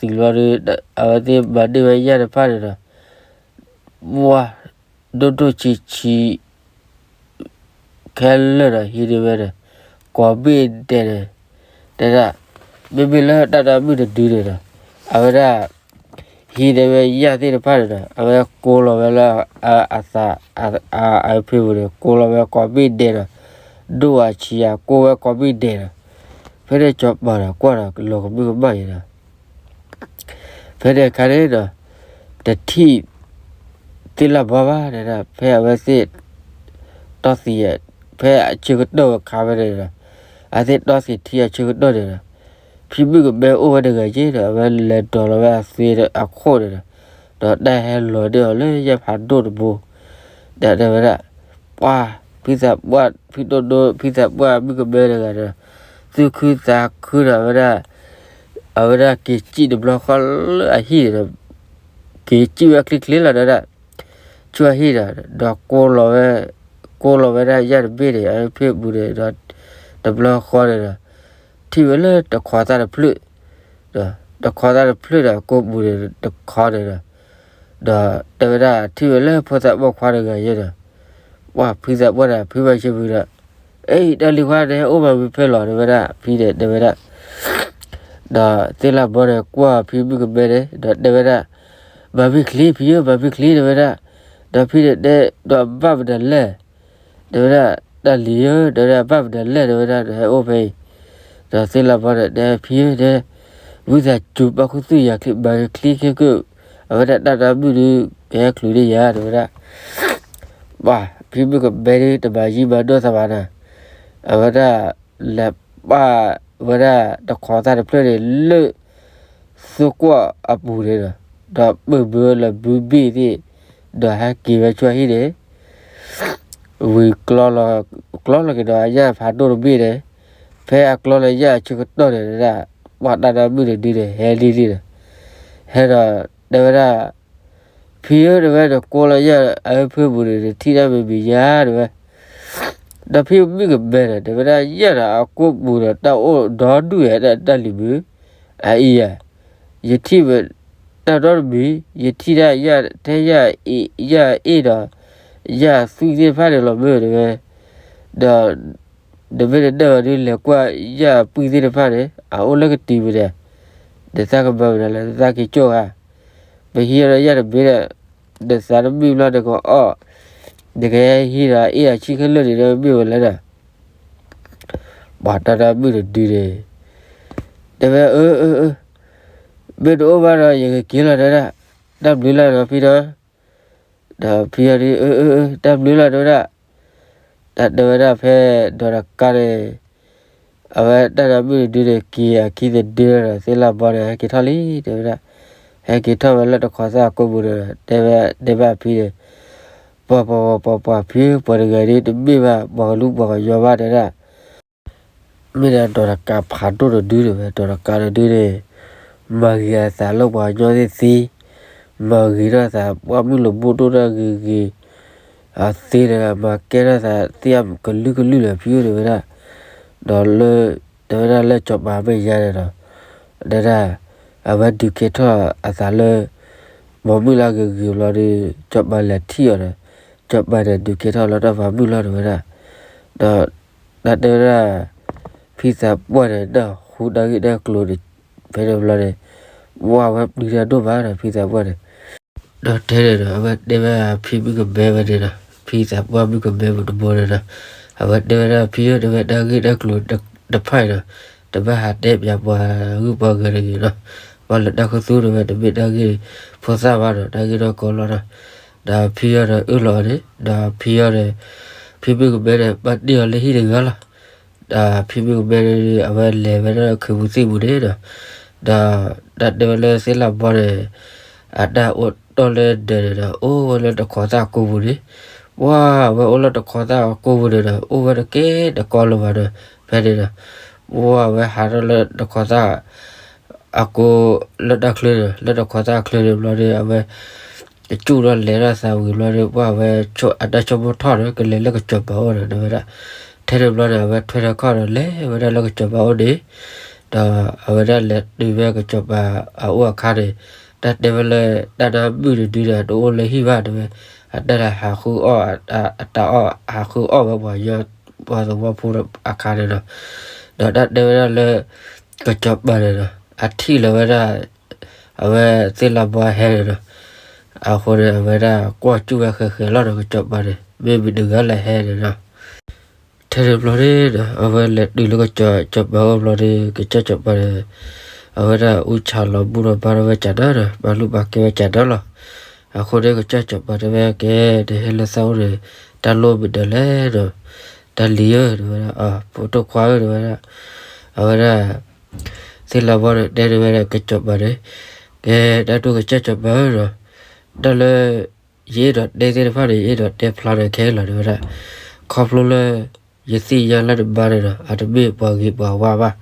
အဝဲသ့ၣ်မၤန့ၢ်ဝဲယဲၢ်တဖၣ်န့ၣ်ဒီး ဝါ ဒိၣ်ဒိၣ်ဆံးဆံး ခဲလၢာ်ဒီးဟံးန့ၢ်ဝဲဒီး ကိးဘ့ၣ်ဒဲးန့ၣ် တဲဒၣ် မ့မ့ၢ်လၢတၢ်နါမုၣ်တဒုန့ၣ်ဒီး အဝဲဒၣ် ဟံးန့ၢ်ဝဲယဲၢ်သ့ၣ်တဖၣ်န့ၣ်ဒီး အဝဲကိးလီၤဝဲလၢ အသး အဖၢပူၤန့ၣ် ကိးလီၤဝဲကိးဘ့ၣ်ဒဲးဒီး ဒိၣ်အဆံးအကိးဝဲကိးဘ့ၣ်ဒဲးဒီး ဖဲန့ၣ်စီၤပၤဒီးကွၢ်ဒီးလီၤကမၢကမၣ်အံၤဒီး ဖဲန့ၣ်အခါန့ၣ်ဒီး တထံၣ် သ့ၣ်လၣ်ဘီဘၣ်တဲဒၣ် ဖဲအဝဲသ့ၣ် တီၢ်သံ ဖဲအဆၢကတီၢ်အခါဝဲန့ၣ်ဒီး အဝဲသ့ၣ်တီၢ်သံထံအဆၢကတီၢ်န့ၣ်ဒီး ဖံမုၣ်ကမဲအိၣ်ဝဲတဂၤက့ဒီး အဝဲလဲၤဒိးလီၤဝဲအသွ့အခိၣ်န့ၣ်ဒီး ဒီးတၢ်ဟဲလီၤန့ၢ်အီၤလၢယဲၢ်ဖးဒိၣ်တဘိ ဒီးတဲဝဲဒၣ် ပှၤ ဖံသးပှၢ် ဖံတိၢ်ဒိ ဖံသးပှၢ်မုၣ်ကမဲတဂၤဒီး သူၣ်ခုသးခုဒီးဝဲဒၣ် အဝဲဒၣ်က့ၤစံၣ်တဘျီဃီလၢအဟံၣ်န့ၣ်ဒီး က့ၤစံၣ်ဝဲချ့ချ့လီၤတဲဒၣ် ဆူအဟံၣ်ဒီး ဒီးကိးလီၤဝဲ ကိးလီၤဝဲဒၣ်ယဲၢ်တဘ့ၣ်န့ၣ် အဖၢပူၤန့ၣ်ဒီး တဘျီဃီန့ၣ်ဒီး ထံၣ်ဝဲလၢတခိးသၣ်တဖျၢၣ် ဒီးတခိးသၣ်တဖျၢၣ်ဒီး ကိးပူၤန့ၣ်တခီန့ၣ်ဒီး ဒီးတဲဝဲဒၣ်ထံၣ်ဝဲလၢဖိသၣ်ပိာ်ခွါတဂၤယဲဒီး ပှၤဖံသးပှၢ်ဒီး ဖံဘၣ်ဆ့ဖုဒီး အ့ တၢ်လံၤခွါန့ၣ် ဟဲအိၣ်မၤမံၤဖဲလဲၣ် တဲဝဲဒၣ် ဖံန့ၣ်တဲဝဲဒၣ် ဒီးသ့ၣ်လၣ်ဘီန့ၣ် ကွၢ်ဖံမုၣ်ကမဲန့ၣ် ဒီးတဲဝဲဒၣ် မၤမံၤချ့ ဖံဧၢ မၤမံၤချ့ တဲဝဲဒၣ် ဒီးဖံန့ၣ်တဲ ဒီးဘၣ်မနုၤလဲၣ် တဲဝဲဒၣ် တၢ်လံၤဧၢ တဲဝဲဒၣ် ဘၣ်မနုၤလဲၣ် တဲဝဲဒၣ် နဟဲအိၣ်ဖဲအံၤ ဒီးသ့ၣ်လၣ်ဘီန့ၣ်တဲ ဖံဧၢ တဲ ဝံသးစူၤ ပၣ်ခူသူၣ်ယၤချံ မၤချ့ခဲကၢၣ် အဝဲဒၣ်တၢ်နါမုၣ်ဒီး ကဟဲချုးန့ၢ်ယၤ တဲဝဲဒၣ် ပှၤဖံမုၣ်ကမဲဒီး တမၤယံာ်မၤနီၢ်သးဘၣ်ဒီး အဝဲဒၣ် လဲၤပာ်ဝဲဒၣ်တခိးသၣ်တဖျၢၣ်န့ၣ်လၢ သကိးအပူၤန့ၣ်ဒီး ဒီးပၢၢ်မၢလၢဘုဘ့ၣ်သ့ၣ် ဒီးဟဲက့ၤဝဲဆူအဟံၣ်န့ၣ် ဝံၤ ကျီလီၤက့ၤဒီးအယဲၢ်ဖးဒိၣ်တဘ့ၣ်န့ၣ် ဖဲအကျီလီၤယဲၢ်အဆၢကတီၢ်န့ၣ်ဒၣ် ပှၤတၢ်နါမုၣ်တဒုန့ၣ် ဟဲလံလံဒီး ဟဲဒီးတဲဝဲဒၣ် ဖံဧၢ တဲဝဲ နကိးလီၤယဲၢ်အဖၢပူၤန့ၣ် နထံၣ်တၢ်မံၤမံၤဧါ တဲဝဲ ဒီးဖံမုၣ်ကမဲဒီး တဲဝဲဒၣ် ယဲၢ်ဒီးအကိးပူၤဒီး တၢ်အိၣ်ဒီဒူၣ်ဧါ တၢ်လံၤမုၣ် အအံၤဧါ ယထံၣ်ဝဲ တၢ်နီတမံၤ ယထံၣ်ဒၣ်ယဲၢ်ထဲယဲၢ်အ့ၣ် ယဲၢ်အ့ၣ်ဒီး ယဲၢ်သွံၣ်သ့ၣ်တဖၣ်န့ၣ်လီၤမ့ၢ်တဲဝဲ ဒီး နမ့ၢ်တနၢ်ဘၣ်ဒီး လဲၤကွၢ်ယဲၢ်အပုၢ်သ့ၣ်တဖၣ်န့ၣ် အအိၣ်လၢကတံၤပူၤဒီး နသးကမၤမနုၤလဲၣ် နသးက့ၤကၠီၣ်ဧါ ပဟံးဒီးယဲၢ်တဘ့ၣ်ဒီး နသးတမုာ်ဘျီ နကအီၣ် နကဟဲဟံးဒီးအ့ၣ်အဆံၣ်ခဲလၢာ်န့ၣ်ဒီး မ့ၢ်ဝဲလဲၣ်ဒီး ပှၤတၢ်နါမုၣ်တဒုန့ၣ် တဲဝဲ အၢ အၢ အၢ မ့ၢ်တအိၣ်ဘၣ်ဒီး ယကက့ၤလီၤ တဲဝဲဒၣ်. တၢ်ဘျုးလီၤနီၤဖံနီၤ. ဒီးဖံအံၤဒုး အၢ အၢ အၢ တၢ်ဘျုးလီၤ တဲဝဲဒၣ်. တၢ်တဲဝဲဒၣ်ဖဲဒီးတကါန့ၣ် အဝဲတၢ်နါမုၣ်တဒုန့ၣ် က့ၤအခံသဒုဒီး သ့ၣ်လၣ်ဘီန့ၣ် ဟဲက့ၤထီၣ်လံ တဲဝဲဒၣ်. ဟဲက့ၤထီၣ်ဝဲလၢတခိးသၣ်အကိာ်ပူၤန့ၣ်ဒီး တဲဝဲ တဲဘၣ်အဖံန့ၣ်, ပှၤ ပှၤ ပှၤ ပှၤဖံဧၢ, ပှၤတဂၤဒ်တမ့ၢ်ဘၣ် ပှၤကလုာ်ပှၤကညီဘၣ် တဲဒၣ်. မ့ၢ်ဒၣ်ဒီးတကါဖးဒိၣ်တဒုန့ၣ်ဝဲ, ဒီးတကါတဒုန့ၣ် မၤဂ့ၤအသးလၢပှၤကညီသ့ၣ်သ့, မၤဂ့ၤထီၣ်သး ပှၢ်မုၢ်လၢၤဘိၣ်ဒိၣ်တၢ်ဂ့ၤဂ့ၤ အသ့ဒီး မၤကဲထီၣ်သးသ့ၣ်အကလုာ်ကလုာ်လၢာ် ဖံဧၢ တဲဝဲဒၣ်. ဒီးလၢ တဲဝဲဒၣ်လၢစီၤပၤမဲာ်ညါန့ၣ်ဒီး တဲဒၣ် အဝဲဒုးကဲထီၣ်အသးလၢ ဘီမုၢ်လၢဂ့ၤဂ့ၤဘျီဒီး စီၤပၤလဲၤထံၣ်အီၤဒီး စီၤပၤန့ၣ်ဒုးကဲထီၣ်လၢတၢ်ဘီမုၢ်လီၤ တဲဝဲဒၣ်. ဒီး တၢ်တဲဝဲဒၣ် ဖံသးပှၢ်န့ၣ် နၢ်ဟူတၢ်ဂ့ၢ်တၢ်ကျိၤ ဖဲန့ၣ်ဘျီန့ၣ် ဝါဝဲပျံၤတၢ်ဒိၣ်မးဒီး ဖံသးပှၢ်န့ၣ် ဒီးထဲန့ၣ်ဒီး အဝဲတဲဝဲဖံမုၣ်ကမဲဝဲန့ၣ်ဒီး ဖံသးပှၢ်မုၣ်ကမဲပူၤတဘိန့ၣ်ဒီး အဝဲတဲဝဲဒၣ်ဖံဧၢ တဲဝဲတၢ်ဂ့ၢ်တၢ်ကျိၤတဖၣ်အံၤဒီး တဘၣ်ဟးတဲပၠးပှၤဂုၤပှၤဂၤတဂ့ၤနီၤ. ပှၤလၢတၢ်ခူသူၣ်တဲဝဲ တမ့ၢ်တၢ်ဂ့ၢ်ဖိသၣ်ဘၣ်ဒီး တၢ်ဂ့ၢ်ဒီးကီလီၤဒီး ဒီးဖံအံၤဒီးအၢၣ်လီၤအီၤန့ၣ် ဒီးဖံအံၤဒီး ဖံမုၣ်ကမဲန့ၣ် ဘၣ်တ့ၢ်အီၤလၢဟံၣ်တဂၤလီၤ. ဒီးဖံမုၣ်ကမဲန့ၣ် အဝဲလဲၤဝဲဒၣ်ခုးပူၤသံၣ်ပူၤန့ၣ်ဒီး ဒီးတၢ်တဲဝဲလၢသ့ၣ်လၣ်ဘီန့ၣ် အတၢ်အိၣ်တီၢ်လၢဒၢးန့ၣ်ဒီး အိၣ်ဝဲလၢတခိးသၣ်အကိာ်ပူၤန့ၣ်, ပှၤဝဲအိၣ်လၢတခိးသၣ်အကိာ်ပူၤန့ၣ်ဒီး အိၣ်ဝဲတကဲတကီလၢၤဘၣ်ဒီး ဖဲန့ၣ်ဒီး ပှၤဝဲဟးထီၣ်လၢတခိးသၣ် အကိာ်လၢတၢ်ချၢန့ၣ် လၢတခိးသၣ်အချၢန့ၣ်ဘျီဒီး အဝဲ ကစူၢ်ဒီးလဲၤထီၣ်သးဝံၤဘျီဒီး ပှၤဝဲအတၢ်ဆိကမိၣ်ထီၣ်ဒီး ကလဲၤလၢကစီၤပၤအိၣ်ဒီး တဲဝဲဒၣ်. ထဲန့ၣ်ဘျီန့ၣ် အဝဲထွဲထီၣ်ခီၣ်ဒီး လဲၤဝဲဒၣ်လၢကစီၤပၤအိၣ်န့ၣ် ဒီးအဝဲဒၣ်လဲၤတုၤဝဲကစီၤပၤအအိၣ်အခါန့ၣ် တၢ်တဲဝဲလၢ တၢ်နါမုၣ်တဒုန့ၣ် တအိၣ်လၢဟံၣ်ဘၣ် တဲဝဲ, အတၢ်ဟးဃုအီၣ် အတၢ်အီၣ် ဟးဃုအီၣ်ဝဲပှၤ ပှၤသဝီဖိအခါန့ၣ်ဒီး ဒီးတၢ်တဲဝဲဒၣ်လၢ ကစီၤပၤန့ၣ်ဒီး အထံၣ်လီၤဝဲဒၣ် အဝဲသ့ၣ်လၣ်ဘီဟဲန့ၣ်ဒီး အဃိန့ၣ် အဝဲဒၣ်ကွၢ်စူၣ်ဝဲဃဲးဃဲးလီၤဒီး ကစီၤပၤန့ၣ် မ့ၢ်မတဂၤလဲၣ်ဟဲန့ၣ်ဒီး ထဲန့ၣ်ဘျီန့ၣ်ဒီး အဝဲလဲၤတုၤလၢကစီၤပၤအိၣ်ဘျီဒီး ကစၢ်စီၤပၤန့ၣ် အဝဲဒၣ်အူဆၣ်လီၤဘူၣ်ဒီးဘါထီၣ်ဝဲကၠးနၤဒီး ပာ်လုၢ်ပာ်ကဲဝဲကၠးနၤလီၤ. အဃိန့ၣ် ကစၢ်စီၤပၤတဲဝဲ ကဲ နဟဲလၢသးအိၣ်န့ၣ် တၢ်လိၣ်မနုၤလဲၣ်ဒီး တၢ်လံၤဧၢ တဲဝဲဒၣ် ဖိဒိၣ်ခွါဧၢ တဲဝဲဒၣ် အဝဲဒၣ် သ့ၣ်လၣ်ဘီန့ၣ် တဲန့ၢ်ဝဲဒၣ်ကစီၤပၤန့ၣ် ကဲ တၢ်ဒိၣ်ကစၢ်စီၤပၤဧၢဒီး တၢ်လၢ ယအဲၣ်ဒိးတဲသ့ၣ်တဖၣ်န့ၣ် ယအဲၣ်ဒိးတဲဖျါန့ၣ်ခဲလၢာ်လီၤ တဲဝဲဒၣ်. ခီဖျိလၢ ယသ့ၣ်ညါလၢနမါန့ၣ်ဒီး အတမ့ၢ်ပှၤဂ့ၤပှၤဝါဘၣ်.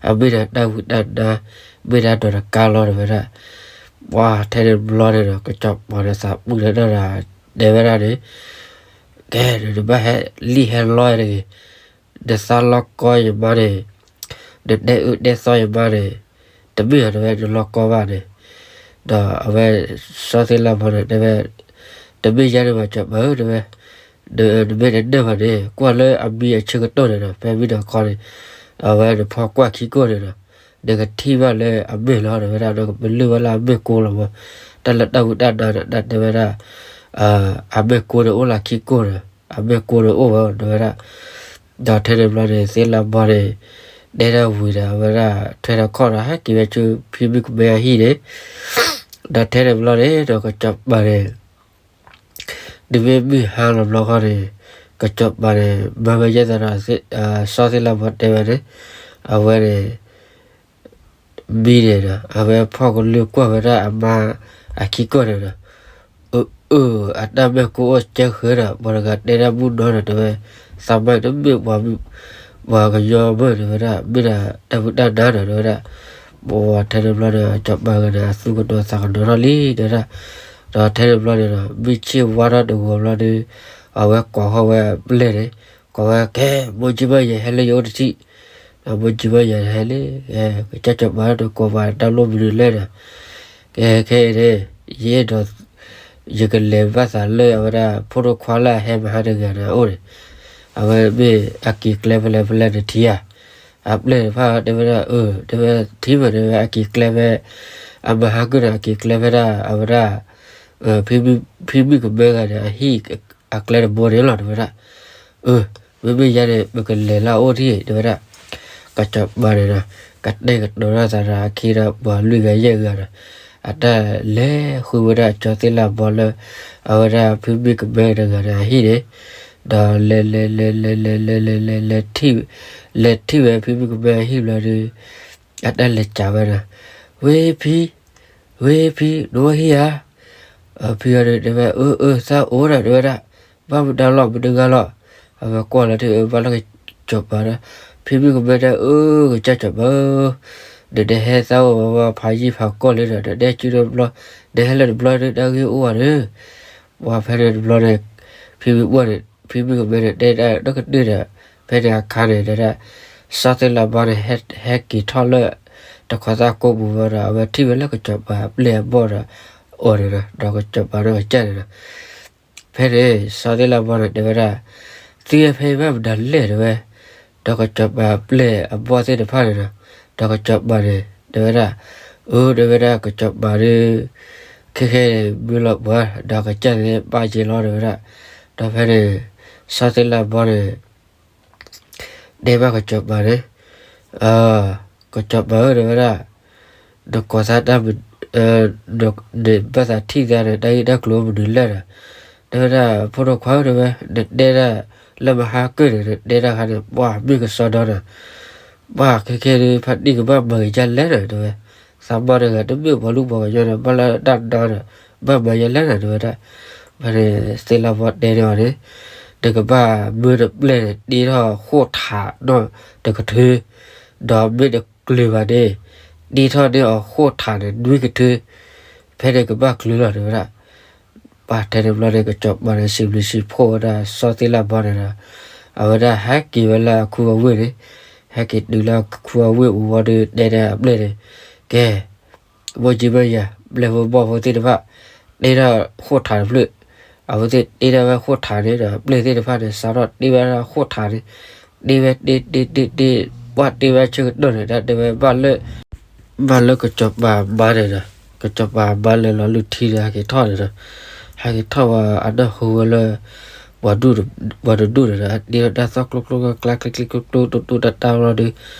အမ့ၢ်ဒၣ်တၢ်ဝံတၢ်နါ မ့ၢ်ဒၣ်ဒီးတကါလီၤ တဲဝဲဒၣ်. ပှၤထဲန့ၣ်ဘျီန့ၣ်ဒီး ကစီၤပၤန့ၣ်သးပူၤန့ၣ်ဒီး တဲဝဲဒၣ်န့ၣ် ကဲ နတဘၣ်ဟဲလံၣ်ဟဲလီတဂ့ၤ, နသးလီကီယမါန့ၣ်, နတဲအၢတဲသီယမါန့ၣ်, တမ့ၢ်အီၤတဲဝဲ နလီကီဘၣ်န့ၣ်, ဒီးအဝဲ စီၤသ့ၣ်လၣ်ဘီန့ၣ်တဲဝဲ, တမ့ၢ်ယၤန့ၣ်ဘၣ် စီၤပၤဧၢ တဲဝဲ, နမ့ၢ်တနၢ်ဘၣ်န့ၣ် ကွၢ်လၢအမံၤအဆၢကတီၢ်န့ၣ်ဒီး ဖဲမုၢ်နၤခီန့ၣ်, အဝဲနဖီကွၢ်ခံကိၢ်န့ၣ်ဒီး နကထံၣ်ဘၣ်လၢအမ့ၢ်လီၤ တဲဝဲဒၣ်, နကပလၢၢ်ဝဲလၢအမ့ၢ်ကိလီၤမး, တၢ်လၢတၢ်ဝံတၢ်နါန့ၣ် တၢ်တဲဝဲဒၣ် အမ့ၢ်ကိန့ၣ်အိၣ်လၢခံကိၢ်န့ၣ်, အမ့ၢ်ကိန့ၣ်အိၣ်ဝဲ တဲဝဲဒၣ်. ဒီးထဲန့ၣ်ဘျီန့ၣ် သ့ၣ်လၣ်ဘီန့ၣ် တဲတၢ်ဝံၤဒီး အဝဲဒၣ်ထွဲထီၣ်ခီၣ်ဒီး ဟဲက့ၤဝဲဆူဖံမုၣ်ကမဲအဟံၣ်န့ၣ်, ဒီးထဲန့ၣ်ဘျီန့ၣ်ဒီး ကစီၤပၤန့ၣ် တုၤမ့ၢ်မုၢ်ဟါလီၤဘျီဃီန့ၣ် ကစီၤပၤန့ၣ် မၤဝဲယဲၢ်သးဒီး စီၤသ့ၣ်လၣ်ဘီတဲဝဲန့ၣ်, အဝဲန့ၣ် မံၤန့ၣ်ဒီး အဝဲဖီၣ်ကလုၢ်ကွၢ်ဝဲဒၣ်အမါအခံကိၢ်န့ၣ်ဒီး, အၢ အၢ အတၢ်မ့ၢ်ကိအိၣ်ကဲဃဲဒီး ပှၤတဂၤတဲဒၣ်မုၢ်နီၤဒီး တဲဝဲ သးမါတမ့ၢ်ပှၤ ပှၤကညီမ့ၢ်တဲဝဲဒၣ် မ့ၢ်ဒၣ်တၢ်ဝံတၢ်နါဒီး တဲဝဲဒၣ်. ပှၤထဲန့ၣ်ဘျီန့ၣ် စီၤပၤဂၤန့ၣ် အသူကနီၤသးကနီၤထီၣ်လံ တဲဝဲဒၣ်. ဒီးထဲန့ၣ်ဘျီန့ၣ်ဒီး မုၢ်ဆ့ၣ်ဝါထီၣ်တဂီၤဘျီဒီး အဝဲကိးဃီဝဲပျဲၢ်န့ၣ်, ကိးဝဲ ကဲ မိၢ်ကၠံမါယဲ ဟဲလၢယအိၣ်တထံၣ်, ဒီးမိၢ်ကၠံမါယဲ ဟဲလံ, ကစၢ်စီၤပၤဒီးကိးပှၤတၢ်လိၣ်မနုၤလဲၣ်ဒီး, ကဲ ခဲအံၤန့ၣ် ယအဲၣ်ဒိး ယကလဲၤဘၣ်သးလၢအဝဲဒၣ် ဖိဒိၣ်ခွါလၢအဟဲမဟါတဂၤန့ၣ်အအိၣ်န့ၣ်, အဝဲမ့ၢ်အက့ၤကျဲဖဲလဲၣ်ဖဲလဲၣ်နထံၣ်ဧါ. အပျဲၢ်တဖၣ်တဲဝဲဒၣ် အၢ တဲဝဲထံၣ်မ့ၢ်တဲဝဲ အက့ၤကျဲဖဲ အမဟါကၢၢ်န့ၣ် အက့ၤကျဲဖဲဒၣ်အဝဲဒၣ် ဖံမုၣ်ကမဲဂၤန့ၣ် အဟံၣ်အကျဲတဘိန့ၣ်လီၤ တဲဝဲဒၣ်. အၢ မ့မ့ၢ်ယၤန့ၣ် ပကလဲၤလၢအအိၣ်ထံၣ် တဲဝဲဒၣ်. ကစီၤပၤန့ၣ်ဒီး ကတဲာ်ကတီၤထီၣ်သးဒီးအခံဒီးပှၤလွံၢ်ဂၤယဲၢ်ဂၤဒီး အတၢ်လဲၤဃုဝဲဒၣ်စီၤသ့ၣ်လၣ်ဘီလၢ အဝဲဒၣ်ဖံမုၣ်ကမဲတဂၤန့ၣ်အဟံၣ်န့ၣ်, ဒီးလဲၤလဲၤလဲၤလဲၤလဲၤလဲၤလဲၤလဲၤလဲၤထံၣ်, လဲၤထံၣ်ဝဲဖံမုၣ်ကမဲအဟံၣ်ဘျီဒီး အတၢ်လဲၤစံးဝဲဒီး, ဝ့ဖံ, ဝ့ဖံ, နအိၣ်ဟံၣ်ဧါ. ဖံအံၤန့ၣ်တဲဝဲ အၢ အၢ သးအိၣ်ဒီး တဲဝဲဒၣ်, ဘၣ်မတၤလီၤ မတၤဂၤလီၤ. အဝဲကွၢ်လီၤတံၢ် အၢ ဘၣ်လၢကစီၤပၤဒီး ဖံမုၣ်ကမဲတဲ အၢ ကစၢ်စီၤပၤဧၢ, နတဟဲသးအိၣ်ဝဲဖးယံာ်ဖးကီၢ်လံဒီး နတဲစုဒီတဘျီ, နဟဲလၢတဘျီဒီး တၢ်ဂ့ၢ်အိၣ်ဝဲဒီး ပှၤဖဲန့ၣ်တဘျီန့ၣ် ဖံမုၣ်ဘီန့ၣ် ဖံမုၣ်ကမဲန့ၣ် တဲဒၣ်နီၢ်ကဒုဒီး ဖဲန့ၣ်အခါန့ၣ် တဲဒၣ် စီၤသ့ၣ်လၣ်ဘီန့ၣ် ဟဲက့ၤထီၣ်လၢ တခီသၣ်ကိးပူၤဝဲဒီး အဝဲထံၣ်ဝဲလၢကစီၤပၤအပျဲၢ်အဘီၣ်ဒီး အီၤန့ၣ်ဒီး ဒီးကစီၤပၤန့ၣ်ကစၢ်န့ၣ်ဒီး ဖဲန့ၣ် စီၤသ့ၣ်လၣ်ဘီန့ၣ် တဲဝဲဒၣ်, သုဝဲဖဲအံၤဘၣ်မတၤလဲၣ် တဲဝဲ, ဒီးကစီၤပၤအပျဲၢ်အဘီၣ်သ့ၣ်တဖၣ်န့ၣ်ဒီး ဒီးကစီၤပၤန့ၣ် တဲဝဲဒၣ်, အၢ တဲဝဲဒၣ် ကစီၤပၤဒီး ခဲခဲန့ၣ် မုၢ်လီၤပှၤ ဒီးကစၢ်န့ၣ်ဘၣ်က့ၤလီၤ တဲဝဲဒၣ်, ဒီးဖဲန့ၣ် စီၤသ့ၣ်လၣ်ဘီန့ၣ် တဲဘၣ်ကစီၤပၤန့ၣ်, ကစီၤပၤဧၢ တဲဝဲဒၣ်, နကိးသးတၢ်မ နဘၣ်သးထံၣ်သးဒီး တၢ်ဂ့ၢ်တၢ်ကျိၤအိၣ်မနုၤလဲၣ်ဒီး, တဲဝဲဒၣ် ဖိဒိၣ်ခွါဧၢ တဲဝဲ, နတဲဒၣ်လၢမဟါကၢၢ်န့ၣ် နတဲဒၣ်ခါန့ၣ် ပှၤမ့ၢ်ကစီဒီဒီး ပှၤခဲခဲဒုး ဖါတံၢ်ကဘၣ်မၤက့ၤဒ်လဲၣ်ဒီး တဲဝဲ, သးမါတဂၤတမ့ၢ်ပှၤလူၢ်ပှၤကညီဒီး ဘၣ်လၢတၢ်ဒီဒီး ဘၣ်မၤဒ်လဲၣ်ဒီး တဲဝဲဒၣ်, ဖဲန့ၣ်သ့ၣ်လၣ်ဘီတဲန့ၢ်အီၤန့ၣ်, နကဘၣ်မၢတပျဲၢ်န့ၣ် တ့ထီၣ်ဃိၣ်ထးနီၢ်တကထၢ, ဒီးမ့ၢ်တကျၢၤဘၣ်န့ၣ် တ့ထီၣ်န့ၢ်အီၤဃိၣ်ထးန့ၣ် နွံကထၢ, ဖဲန့ၣ်ကဘၣ်ကျၢၤလီၤ တဲဝဲဒၣ်. ပှၤထဲန့ၣ်ဘျီန့ၣ် ကစီၤပၤန့ၣ် စံးဘျုးစံးဖှိၣ်ဝဲဒၣ်စီၤသ့ၣ်လၣ်ဘီန့ၣ်ဒီး အဝဲဒၣ်ဟဲက့ၤဝဲလၢအခူအဝ့ၢ်န့ၣ်, ဟဲက့ၤတုၤလၢအခူအဝ့ၢ်အူဝဲဒီး တဲန့ၢ်အပျဲၢ်န့ၣ်, ကဲ မိၢ်ကၠံမ့ၢ်ယၤ ပျဲၢ်ဖိဘီၣ်ဖိသ့ၣ်တဖၣ် တ့ထီၣ်ဃိၣ်ထးတဖျၢၣ်, အဝဲသ့ၣ်တ့ထီၣ်ဝဲဃိၣ်ထးန့ၣ်ဒီး ပျဲၢ်သ့ၣ်တဖၣ်န့ၣ် စးထီၣ်တ့ဝဲဒၣ်ဃိၣ်ထးန့ၣ်, တ့ဝဲတ့တ့တ့တ့, ပှၤတ့ဝဲဆၢကတီၢ်န့ၣ် တၢ်တဲဝဲဘၣ်လၢ ဘၣ်လၢကစီၤပၤမါန့ၣ်ဒီး ကစီၤပၤမါလဲၤလီၤလုၢ်ထံဒီး ဟဲက့ၤထီၣ်န့ၣ်ဒီး ဟဲက့ၤထီၣ်ဝဲအနၢ်ဟူဝဲလၢ ပှၤတဒူၣ်န့ၣ်ဒီး တ့ထီၣ်တၢ်သီၣ်ကျိကျိကျါကျ့ကျ့ကျိကျိတိတိတၢ်တၢ်ဘျီဒီး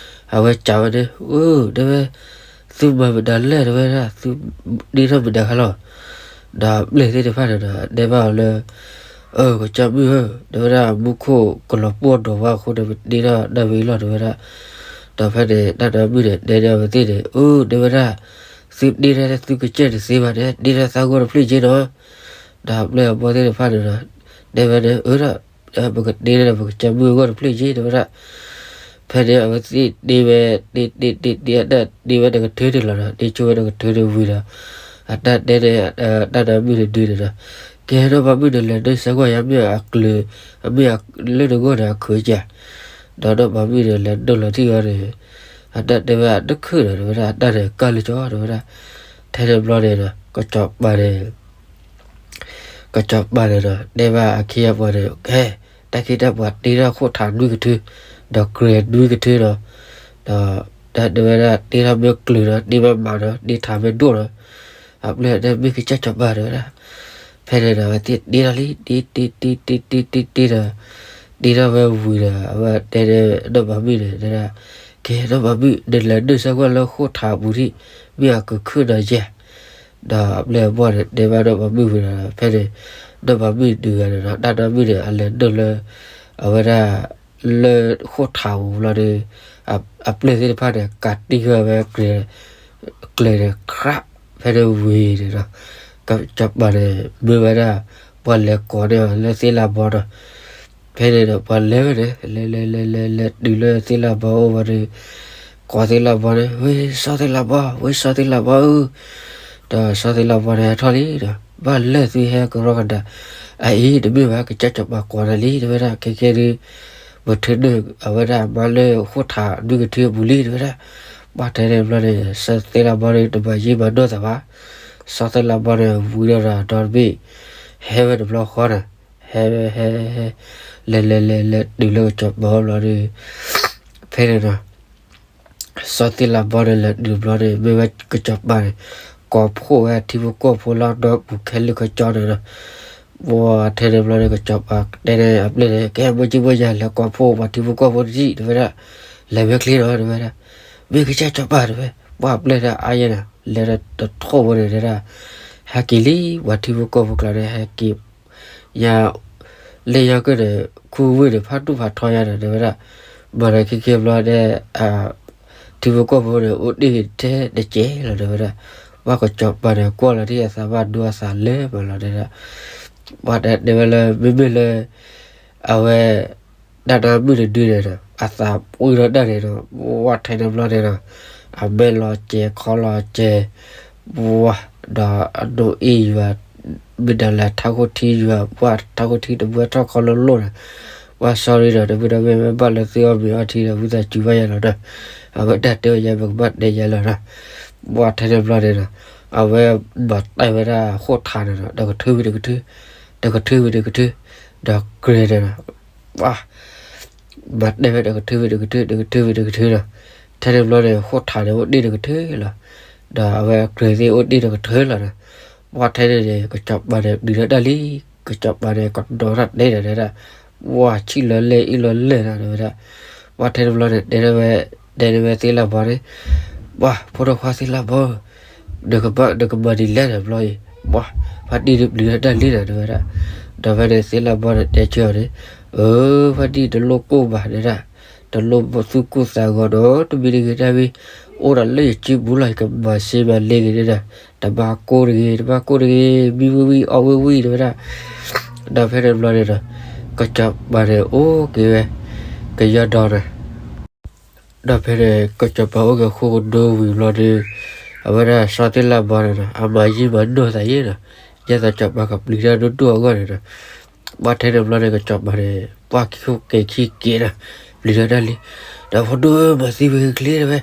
အဝဲစံးဝဲန့ၣ်, အၢ တဲဝဲ, သုမၤမတၤလဲၣ် တဲဝဲဒၣ်, သုတ့ထီၣ်မတၤခါလီၤ. ဒီးပျဲၢ်သ့ၣ်တဖၣ်န့ၣ်ဒီး တဲဘၣ်အီၤလၢ အၢ ကစၢ်မုၣ်ဧၢ, တဲဝဲဒၣ် မူခိၣ်ကလီၤပှီၢ်ဒိးဝဲအဃိန့ၣ် ပတ့ထီၣ်တၢ်ဝဲအံၤလီၤ တဲဝဲဒၣ်. ဒီးဖဲန့ၣ် တၢ်ဒီမုၣ်န့ၣ် တဲန့ၢ်အဝဲသ့ၣ်န့ၣ်, အၢ တဲဝဲဒၣ်, သုတ့ထီၣ်သုကစၢ်တသ့ဘၣ်န့ၣ် တ့ထီၣ်သးဂီၢ်တဖျၢၣ်က့နီၤ. ဒီးပျဲၢ်အဘီၣ်သ့ၣ်တဖၣ်န့ၣ်ဒီး တဲဝဲန့ၣ်, အၢ ဒီး ပကတ့ထီၣ်ဒီး ပကစၢ်မုၣ်အဂီၢ်တဖျၢၣ်က့ တဲဝဲဒၣ်. ဖဲန့ၣ်အဝဲသ့ၣ်တ့ဝဲ တ့တ့တ့တ့ အတၢ်တ့ဝဲတကထၢန့ၣ်လီၤဒီး တ့ဆိဝဲတကထၢန့ၣ်ဝံၤဒီး အတၢ်တဲန့ၢ် တၢ်ဒီမုၣ်န့ၣ်ဒုန့ၣ်ဒီး, ကဲ ဒီးဘၣ်မုၢ်န့ၣ် လဲၤဒိးစဲးကွၢ်ယၤ မ့ၢ်အကျၢၤ မ့ၢ်လၢနဂီၢ်န့ၣ် အခုးကဲ. ဒီးဒီးဘၣ်မုၢ်န့ၣ် လဲၤဒိးလီၤထံၣ်ဝဲန့ၣ် အတၢ်တဲဝဲအတခုၣ်ဒီး တဲဝဲဒၣ် အတၢ်န့ၣ်ကၢ်လၢကၠီ တဲဝဲဒၣ်. ထဲန့ၣ်ဘျီန့ၣ်ဒီး ကစီၤပၤန့ၣ် ကစီၤပၤန့ၣ်ဒီး တဲဘၣ်အခ့အပှၤန့ၣ် ကဲ တၢ်ခ့တၢ်ပှၤတ့ထီၣ်ဃိၣ်ထးနွံကထၢ ဒီးကြၢးနွံကထၢဒီး ဒီးတၢ်တဲဝဲဒၣ် တ့ထီၣ်မ့ၢ်ကျၢၤဒီး တ့မ့ၢ်မးဒီး တ့ထးမ့ၢ်ဒိၣ်ဒီး အပျဲၢ်တဲမ့ၢ်ကစၢ်စီၤပၤ တဲဝဲဒၣ်. ဖဲန့ၣ်ဒီး အဝဲသ့ၣ်တ့ထီၣ်လံ တ့တ့တ့တ့တ့တ့ဒီး တ့ထီၣ်ဝဲဝံၤဒီး အဝဲတဲဒီး ဒီးဘၣ်မုၢ်န့ၣ် တဲဒၣ် ကဲ ဒီးဘၣ်မုၢ် နလဲၤဒိးစဲးကွၢ်လၢဃိၣ်ထးအပူၤထံၣ် မ့ၢ်အကခုၣ်ဒီးယဲၢ်. ဒီးအပျဲၢ်အဘီၣ်န့ၣ် တဲဘၣ်ဒီးဘၣ်မုၢ်ဝံၤဒီး ဖဲန့ၣ် ဒီးဘၣ်မုၢ်တဂၤန့ၣ်ဒီး တၢ်ဒီမုၢ်န့ၣ် အလဲၤဒိးလၢ အဝဲဒၣ် လၢဃိၣ်ထးပူၤဘျီဒီး အပျဲၢ်သ့ၣ်တဖၣ်န့ၣ် ကးတံၢ်ဃာ်ဝဲ ကျဲန့ၣ် ခြး ဖဲန့ၣ်ဝံၤန့ၣ်ဒီး ကစီၤပၤန့ၣ် မၢဝဲဒၣ် ပှၤလဲၤကိးန့ၢ်အီၤလၢသ့ၣ်လၣ်ဘီဒီး ဖဲန့ၣ်ဒီးပှၤလဲၤဝဲန့ၣ် လဲၤလဲၤလဲၤလဲၤလဲၤတုၤလၢသ့ၣ်လၣ်ဘီအိၣ်ဝဲဒီး ကိးသ့ၣ်လၣ်ဘီန့ၣ် ဝ့ၢ်စီၤသ့ၣ်လၣ်ဘီ ဝ့ၢ်စီၤသ့ၣ်လၣ်ဘီဧၢ, ဒီးစီၤသ့ၣ်လၣ်ဘီန့ၣ်ဟဲထီၣ်လံဒီး ဘၣ်လၢသုဟဲကရီကဒါ အအံၤတမ့ၢ်ဘၣ် ကစၢ်စီၤပၤကိးနၤလံ တဲဝဲဒၣ် ခဲကဲဒုး ပထုးန့ၢ်အဝဲဒၣ်မါလၢဃိၣ်ထးနွံကထၢအပူၤလံ တဲဝဲဒၣ်. ပှၤထဲန့ၣ်ဘျီန့ၣ် စီၤသ့ၣ်လၣ်ဘီန့ၣ် တမၤယံာ်မၤနီၢ်သးဘၣ်. စီၤသ့ၣ်လၣ်ဘီန့ၣ် ဝံၤဒီးဒီးတဘ့ၣ် ဟဲဝဲတဘျီဃီန့ၣ် ဟဲဝဲဟဲ လဲၤလဲၤလဲၤလဲၤတုၤလၢကစီၤပၤအိၣ်ဘျီဒီး ဖဲန့ၣ်ဒီး စီၤသ့ၣ်လၣ်ဘီန့ၣ် လဲၤတုၤဘျီန့ၣ် မ့ၢ်ဝဲကစီၤပၤန့ၣ် ကိးဖှိၣ်ဝဲထံဖိကီၢ်ဖိလၢနီၢ်ပူၤခဲလၢာ်ခဲဆ့န့ၣ်ဒီး ပှၤထဲန့ၣ်ဘျီန့ၣ် ကစီၤပၤတဲန့ၢ်အပျဲၢ်န့ၣ် ကဲ မိၢ်ကၠံမိၢ်ယၤ လဲၤကိးဖှိၣ်ပှၤထံဖိကီၢ်ဖိတထံၣ် တဲဝဲဒၣ်, လဲၤဝဲချ့နီၤ တဲဝဲဒၣ်, မ့ၢ်ကစၢ်စီၤပၤ တဲဝဲ, ပှၤပျဲၢ်တၢ်အါယဲနီၤ လဲၤဒီးတထိၣ်ဖိန့ၣ် တဲဒၣ်, ဟဲက့ၤလံ ပှၤထံဖိကီၢ်ဖိကျါန့ၣ် ဟဲက့ၤ ယၤ လၢယၤကၢၢ်န့ၣ် ခူဝ့ၢ်န့ၣ် ဖးဒိၣ်ဖးထီယါဒီး တဲဝဲဒၣ်, မၤဒီးခဲကဲဘျီဒီး ထံဖိကီၢ်ဖိန့ၣ် အိၣ်တ့ၢ်ထဲတကဲလီၤ တဲဝဲဒၣ်, ပှၤကစီၤပၤန့ၣ် ကွၢ်လီၤတံၢ်အသးဘၣ်ဒိအသးလၢပှဲၤလီၤ တဲဒၣ်, ပှၤတဲတဲဝဲလၢ မ့မ့ၢ်လၢ အဝဲ တၢ်နါမုၣ်တဒုန့ၣ်ဒီး အသးပှံၢ်ထီၣ်တၢ်န့ၣ်ဒီး ပှၤထဲန့ၣ်ဘျီန့ၣ်ဒီး အမဲာ်လီၤစဲၤ ခီလီၤစဲၤ ပှၤ ဒီးအဒိၣ်အ့ၣ်ယွၤ မ့ၢ်ဒၣ်လဲာ်ထးခိၣ်ထံယွၤ ပှၤထးခိၣ်ထံတဘှဲထီၣ်ခီလိၣ်လိၣ်န့ၣ် ပှၤ sorry ဒီး တမ့ၢ်ဒီးမ့ၢ် မ့ၢ်ဘၣ်လၢသုအီၣ်မ့ၤအီထံဒီး ဝံသးစူၤဘၣ်ယၤလီၤဒီး အဝဲတၢ်တဲဝဲယၤ ပကဘၣ်တဲယၤလီၤဒီး ပှၤထဲန့ၣ်ဘျီန့ၣ်ဒီး အဝဲမၤတဲဝဲဒၣ်ဃိၣ်ထးန့ၣ်ဒီး တကထုဝံၤတကထု တကထုဝံၤတကထု ဒီးကြဲၤန့ၣ်ဒီး ပှၤ မၤတဲဝဲတကထုဝံၤတကထု တကထုဝံၤတကထုဒီး ထဲန့ၣ်ဘျီန့ၣ် ဃိၣ်ထးန့ၣ်အိၣ်တ့ၢ်တကထုလီၤ. ဒီးအဝဲကြဲၤသ့ၣ်အိၣ်တ့ၢ်တကထုလီၤဒီး ပှၤထဲန့ၣ်န့ၣ် ကစီၤပၤန့ၣ်ပျံၤထီၣ်တၢ်လံ. ကစီၤပၤန့ၣ် ကဒီးထီၣ်တဲဒီး တဲဒၣ် ပှၤဆံၣ်လီၤလဲၢ်အ့ၣ်လီၤလဲၢ်ဒီး တဲဝဲဒၣ် ပှၤထဲန့ၣ်ဘျီန့ၣ် တဲဝဲ တဲန့ၢ်ဝဲသ့ၣ်လၣ်ဘီန့ၣ် ပှၤ ဖိဒိၣ်ခွါသ့ၣ်လၣ်ဘီ နကဘၣ် နကမၤဒ်လဲၣ်န့ၣ်ဘျီအံၤ ပှၤ ဖါတံၢ်ဒုးပျံၤထီၣ်တၢ်လံဒီး တဲဝဲဒၣ်. ဒီးဖဲန့ၣ်သ့ၣ်လၣ်ဘီန့ၣ်တဲဆၢအီၤန့ၣ် အၢ ဖါတံၢ်တလိၣ်ကိၢ်ဘၣ် တဲဒၣ် တလိၣ်သူၣ်ကိၢ်သးဂီၤနီတမံၤတဂ့ၤ တၢ်မ့ၢ်အိၣ်ဒီးလၢယစုပူၤလီၤ ယကမၤစ့မၤလ့က့ၤန့ၣ်ဒီး တဘၣ်ကိၢ်တဂ့ၤ တဘၣ်ကိၢ်တဂ့ၤ မံဝံၣ်ဝံၣ်အီၣ်ဝံၣ်ဝံၣ် တဲဝဲဒၣ်. ဒီးဖဲန့ၣ်ဘျီန့ၣ်ဒီး ကစီၤပၤန့ၣ်အိၣ်က့ၤဝဲ ကယီဒီးန့ၣ် ဒီးဖဲန့ၣ် ကစီၤပၤအိၣ်က့ၤဃိကဒိဝံၤဘျီဒီး အဝဲဒၣ်စီၤသ့ၣ်လၣ်ဘီန့ၣ်ဒီး အမၤယံာ်မၤနီၢ်သးယဲဒီး ယဲသိးစီၤပၤကပျံၤတၢ်ဒိၣ်ဒိၣ်အဂီၢ်န့ၣ်ဒီး ပှၤထဲန့ၣ်ဘျီန့ၣ် ကစီၤပၤန့ၣ် ပှၤခံခိၣ်ကဲခံကဲဒီး ပျံၤထီၣ်တၢ်လံ. ဒီးဖိဒိၣ်ဧၢ မၤသံဝဲချ့တဝဲ နမ့ၢ်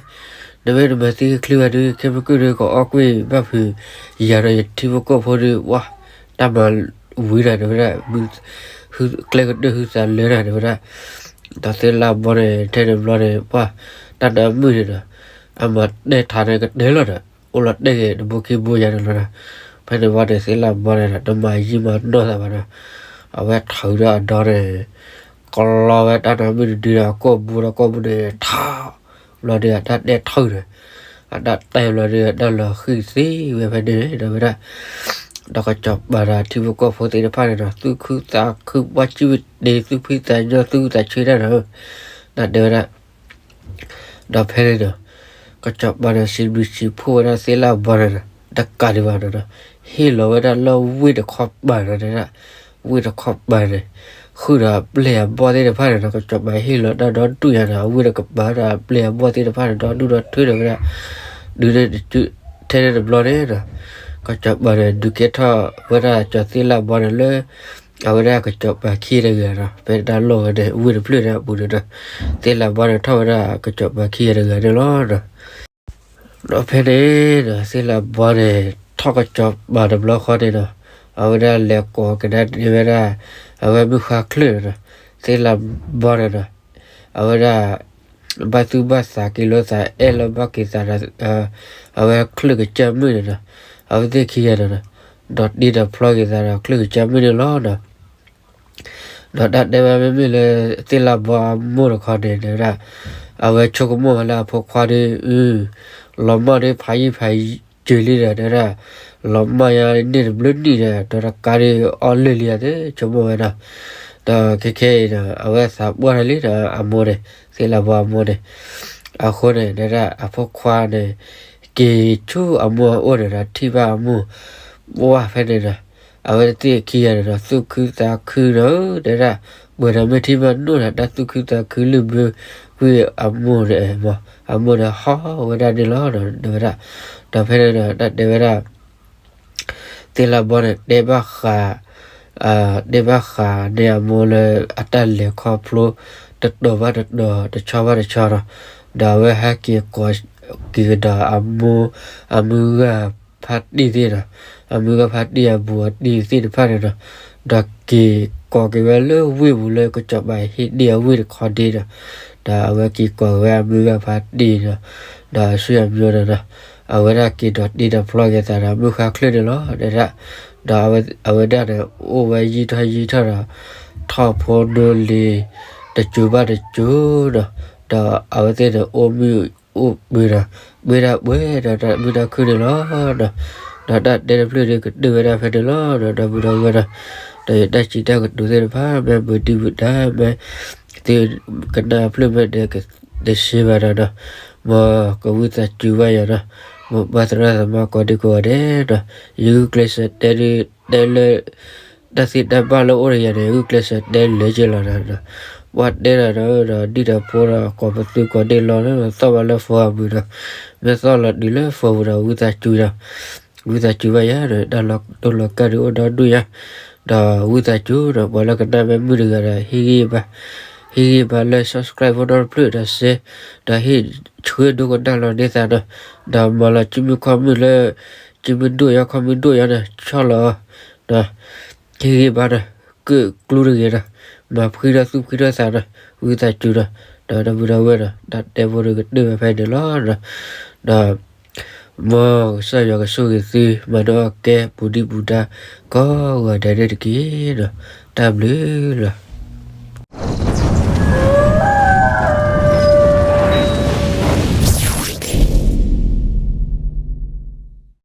နမၤသံချ့ဝဲဒီး ခဲမုၢ်ကၢၢ်ဒီး ကအီၣ်ကွံာ်ဘၣ်ဖုး ယၤဒီးယထံဖိကီၢ်ဖိဒီး ပှၤ တၢ်မၤဝံၤဒီး တဲဝဲဒၣ် ကျဲကတၢၢ်ဟုသးလၢတၢ် တဲဝဲဒၣ်. ဒီးသ့ၣ်လၣ်ဘီန့ၣ် ထဲန့ၣ်ဘျီန့ၣ် ပှၤ တၢ်နါမုၣ်န့ၣ်ဒီး အမၤတဲထးန့ၣ်ကတၢၢ်လီၤဒီး အိၣ်လီၤတဲာ်က့ၤတဘိခံဘိယါန့ၣ်လီၤဒီး ဖဲန့ၣ်ဘျီန့ၣ် သ့ၣ်လၣ်ဘီန့ၣ်ဒီး တမၤယံာ်မၤနီၢ်သးဘၣ်ဒီး အဝဲထုးဒီးအဒီန့ၣ် ကလီဝဲတၢ်နါမုၣ်တဒုဒီး ကိာ်ဘိဒီးကိာ်ဘိန့ၣ်ထး ဘျီဒီး အတၢ်တဲထုးန့ၣ် အတၢ်တဲဘျီဒီး တၢ်လီၤဃံၤသ့ဝဲဖဲန့ၣ် တဲဝဲဒၣ်. ဒီးကစီၤပၤဒီးထံဖိကီၢ်ဖိသ့ၣ်တဖၣ်န့ၣ်ဒီး သူၣ်ခုသးခု ပှၤစုၣ်ဝံၤတ့ၤ သူၣ်ဖှံသးညီ သူၣ်ဝံၤသးဆၢတၢ်ဒီး တၢ်တဲဝဲဒၣ် ဒီးဖဲန့ၣ်ဒီး ကစီၤပၤန့ၣ် စံးဘျုးစံးဖှိၣ်ဝဲဒၣ်သ့ၣ်လၣ်ဘီန့ၣ်ဒီး တကးဒံးဘၣ်ဒီး ဟ့ၣ်လီၤဝဲဒၣ်လၢဝ့ၢ်တခီပၤဒီး တဲဒၣ် ဝ့ၢ်တခီပၤန့ၣ် ဃုာ်ဒီးအပျဲၢ်အဘီၣ်သ့ၣ်တဖၣ်န့ၣ်ဒီး ကစီၤပၤဟ့ၣ်လီၤတၢ်ဒီဒူၣ်ညါဒီး အဝ့ၢ်တကပၤဒီးအပျဲၢ်အဘီၣ်သ့ၣ်တဖၣ်န့ၣ် ဒီဒူၣ်ဒီထၢဒီးဝဲဒၣ် ဒုးန့ၣ်တစု ထဲန့ၣ်တဘျီန့ၣ်ဒီး ကစီၤပၤန့ၣ် ဒုးကဲထီၣ်ဝဲဒၣ်ကၠီၤသ့ၣ်လၣ်ဘီန့ၣ်လၢ အဝဲဒၣ်ကစီၤပၤခံဂၤတဂၤဒီး ဖဲတၢ်လီၢ်ဝဲန့ၣ် ဝ့ၢ်တဖျၢၣ်န့ၣ်အပူၤန့ၣ်ဒီး သ့ၣ်လၣ်ဘီန့ၣ်ထီၣ်ဝဲဒၣ်ကစီၤပၤခံဂၤတဂၤန့ၣ်လီၤဒီး ဒီးဖဲန့ၣ်ဒီး သ့ၣ်လၣ်ဘီန့ၣ် ထီၣ်ကစီၤပၤတဘျီဃီန့ၣ်ဒီး အဝဲဒၣ်လဲၤကိးကဒါန့ၢ်ဝဲဒၣ် အဝဲမုၢ်ဃါချၢၣ်န့ၣ်ဒီး သ့ၣ်လၣ်ဘီန့ၣ်ဒီး အဝဲဒၣ် ဘၣ်သူၣ်ဘၣ်သးက့ၤလိာ်သးအဲၣ်လီၤဘၣ်က့ၤသးဒီး အဝဲချၢၣ်ကစၢ်မုၣ်န့ၣ်ဒီး အဝဲသ့ၣ်ခံဂၤန့ၣ်ဒီး ဒီးတ့ဒီးဖျီက့ၤသးဒီးချၢၣ်ကစၢ်မုၣ်န့ၣ်လီၤဒီး ဒီးတၢ်တဲဝဲမ့မ့ၢ်လၢ သ့ၣ်လၣ်ဘီအမိၢ်တခီန့ၣ် တဲဝဲဒၣ် အဝဲဆိကမိၣ်ဝဲလၢအဖိခွါဒီး အု လီၤမၢ်ဒီးဖးယံာ်ဖးယံာ်လံဒီး တဲဝဲဒၣ် လီၤမၢ်ယါန့ၢ်တဘျုးနံၣ်ဒီး ဒီးတကးဒံးအီၣ်လၢာ်လံအသ့ ဆိကမိၣ်ဝဲဒီး ဒီးခဲခဲအံၤဒီး အဝဲသးပှၢ်ထီၣ်လံဒီးအမိၢ်န့ၣ် သ့ၣ်လၣ်ဘီအမိၢ်န့ၣ် အဃိန့ၣ် တဲဝဲဒၣ်အဖိခွါန့ၣ် က့ၤဆူအမိၢ်အအိၣ်န့ၣ်ဒီး ထံၣ်ဘၣ်အမိၢ် ပှၢ်ဖဲန့ၣ်ဒီး အဝဲသ့ၣ်ခံဂၤန့ၣ်ဒီး သူၣ်ခုသးခုဒီး တဲဝဲဒၣ် ပှဲၤဒီးမ့ၢ်ထံၣ်ဘၣ်နီၢ်ဒီး တၢ်သူၣ်ခုသးခုလုၢ်ဘၢကွံာ်အမိၢ်န့ၣ် အမိၢ်န့ၣ်ဟီၣ်ဝဲဒၣ်န့ၣ်လီၤဒီး တဲဝဲဒၣ် ဒီးဖဲန့ၣ်ဒီး တၢ်တဲဝဲဒၣ် သ့ၣ်လၣ်ဘီန့ၣ် တဲဘၣ်ဃး တဲဘၣ်ဃးန့ၢ်အမိၢ်လၢအတၢ်လဲၤခီဖျိ တတီၤဘၣ်တတီၤ တဆီဘၣ်တဆီဒီး ဒီးအဝဲဟဲက့ၤကိးက့ၤကဒီးအမိၢ် အမုၢ်ဂၤဖါတံၢ်သ့ၣ်ဒီး အမုၢ်ဂၤဖါတံၢ်အဘူးအတံၢ်သ့ၣ်တဖၣ်န့ၣ်ဒီး ဒီးက့ၤကိးက့ၤဝဲလၢဝ့ၢ်ပူၤလၢကစီၤပၤဟ့ၣ်တ့ၢ်အဝ့ၢ်တခီဒ့ဒီး ဒီးအဝဲက့ၤကိးက့ၤဝဲအမုၢ်ဂၤဖါတံၢ်ဒီး ဒီးအဆွေအမျိုးန့ၣ်ဒီး အဝဲဒၣ်က့ၤဒီးတ့ဒီးဖျီက့ၤသးဒီးမုၢ်ဃါချၢၣ်န့ၣ်လီၤ တဲဒၣ် ဒီးအဝဲဒၣ်န့ၣ် အိၣ်ဝဲယံာ်ထီၣ်ယံာ်ထီၣ်ဒီး ထီၣ်ဖိနုၢ်လံၤ တစိၤဘၣ်တစိၤဒီး, ဒီးအဝဲသ့ၣ်န့ၣ် အိၣ်မုာ်အိၣ်ပှဲၤဒီး ပှဲၤဒၣ်ပှဲၤဒီးတၢ်မုာ်တၢ်ခုၣ်န့ၣ်လီၤ. ဒီးတၢ်တဲတဖျၢၣ်ဒုးကတၢၢ်ဝဲဒၣ်ဖဲန့ၣ်လီၤ. ဒီးဒီပုၢ်ဒီဝဲၢ်ဒီး, ဒီးယတၢ်စံးတၢ်ကတိၤသ့ၣ်တဖၣ် မ့ၢ်မုာ်ဒံးမုာ်ဒါ မ့ၢ်သုကနၣ်ဖျၢၣ်မ့ၢ်န့ၣ် တရှဲဘၣ်ဒီးဒီး, မ်ကဝံသးစူၤဘၣ်ယၤဒီး, မ်ပှၤသရၣ်သမါကိးဒံကိးဂၤဒဲးဒီး, ယဂုာ်ကျဲးစၢးတဲဒုးတဲလၢ တၢ်သ့တၢ်ဘၣ်လၢအိၣ်တယၤန့ၣ် ဂုာ်ကျဲးစၢးတဲလၢက့ၤလီၤဒီး, ပှၤတဲဒီးဒီး ဒ်ဒီးဖိဒီးကိးပသူကိးဒ့ၣ်လီၤလၢ သီၣ်ဘၣ်လၢဖိအပူၤဒီး, မ့ၢ်သီၣ်လီၤတုၤလၢဖိပူၤဒီး ဝံသးစူၤဒီး ဝံသးစူၤဘၣ်ယၤဒီး တၢ်လီၤတိၢ်လီၤကၢ်ဒုးအိၣ်ဒီဒူၣ်ယၤ, ဒီးဝံသးစူၤဒီး ပှၤလၢကနၣ်မ့ၢ်မုာ်တဂၤဒီး ဟ့ၣ်ဂံၢ်ဘါ, ဟ့ၣ်ဂံၢ်ဘါလၢ subscribe ဖိနီတဖျၢၣ်ဒီး share, ဒီးဟ့ၣ်ဆှၢဒိကနၣ်လီၤန့ၢ်သးဒီး, ဒီးမၤလီၤစုမုၢ်ခီၣ်မုၢ်လၢ စုမုၢ်ဒိၣ်ယၤခီၣ်မုၢ်ဒိၣ်ယၤန့ၣ် ဆီၣ်လီၤအီၤ, ဒီး ဟ့ၣ်ဂံၢ်ဘါဒီး ကၢၣ်ကျူတဂ့ၤဒီး, မၤဖှံထီၣ်သူၣ်ဖှံထီၣ်သးဒီး ဝံသးစူၤဒီး, ဒီးဒီပုၢ်ဒီဝဲၢ်ဒီး တၢ်တဲဖိဒုးကတၢၢ်ဝဲဖဲန့ၣ်လီၤ. ဒီး မ်ကစၢ်ယွၤကဆိၣ်ဂ့ၤသု မၤန့ၢ်အီၣ်ကဲပူၤဒံးပူၤဒါ ကိးဂၤဒဲးန့ၣ်တက့ၢ်ဒီး, တၢ်ဘျုးလီၤ.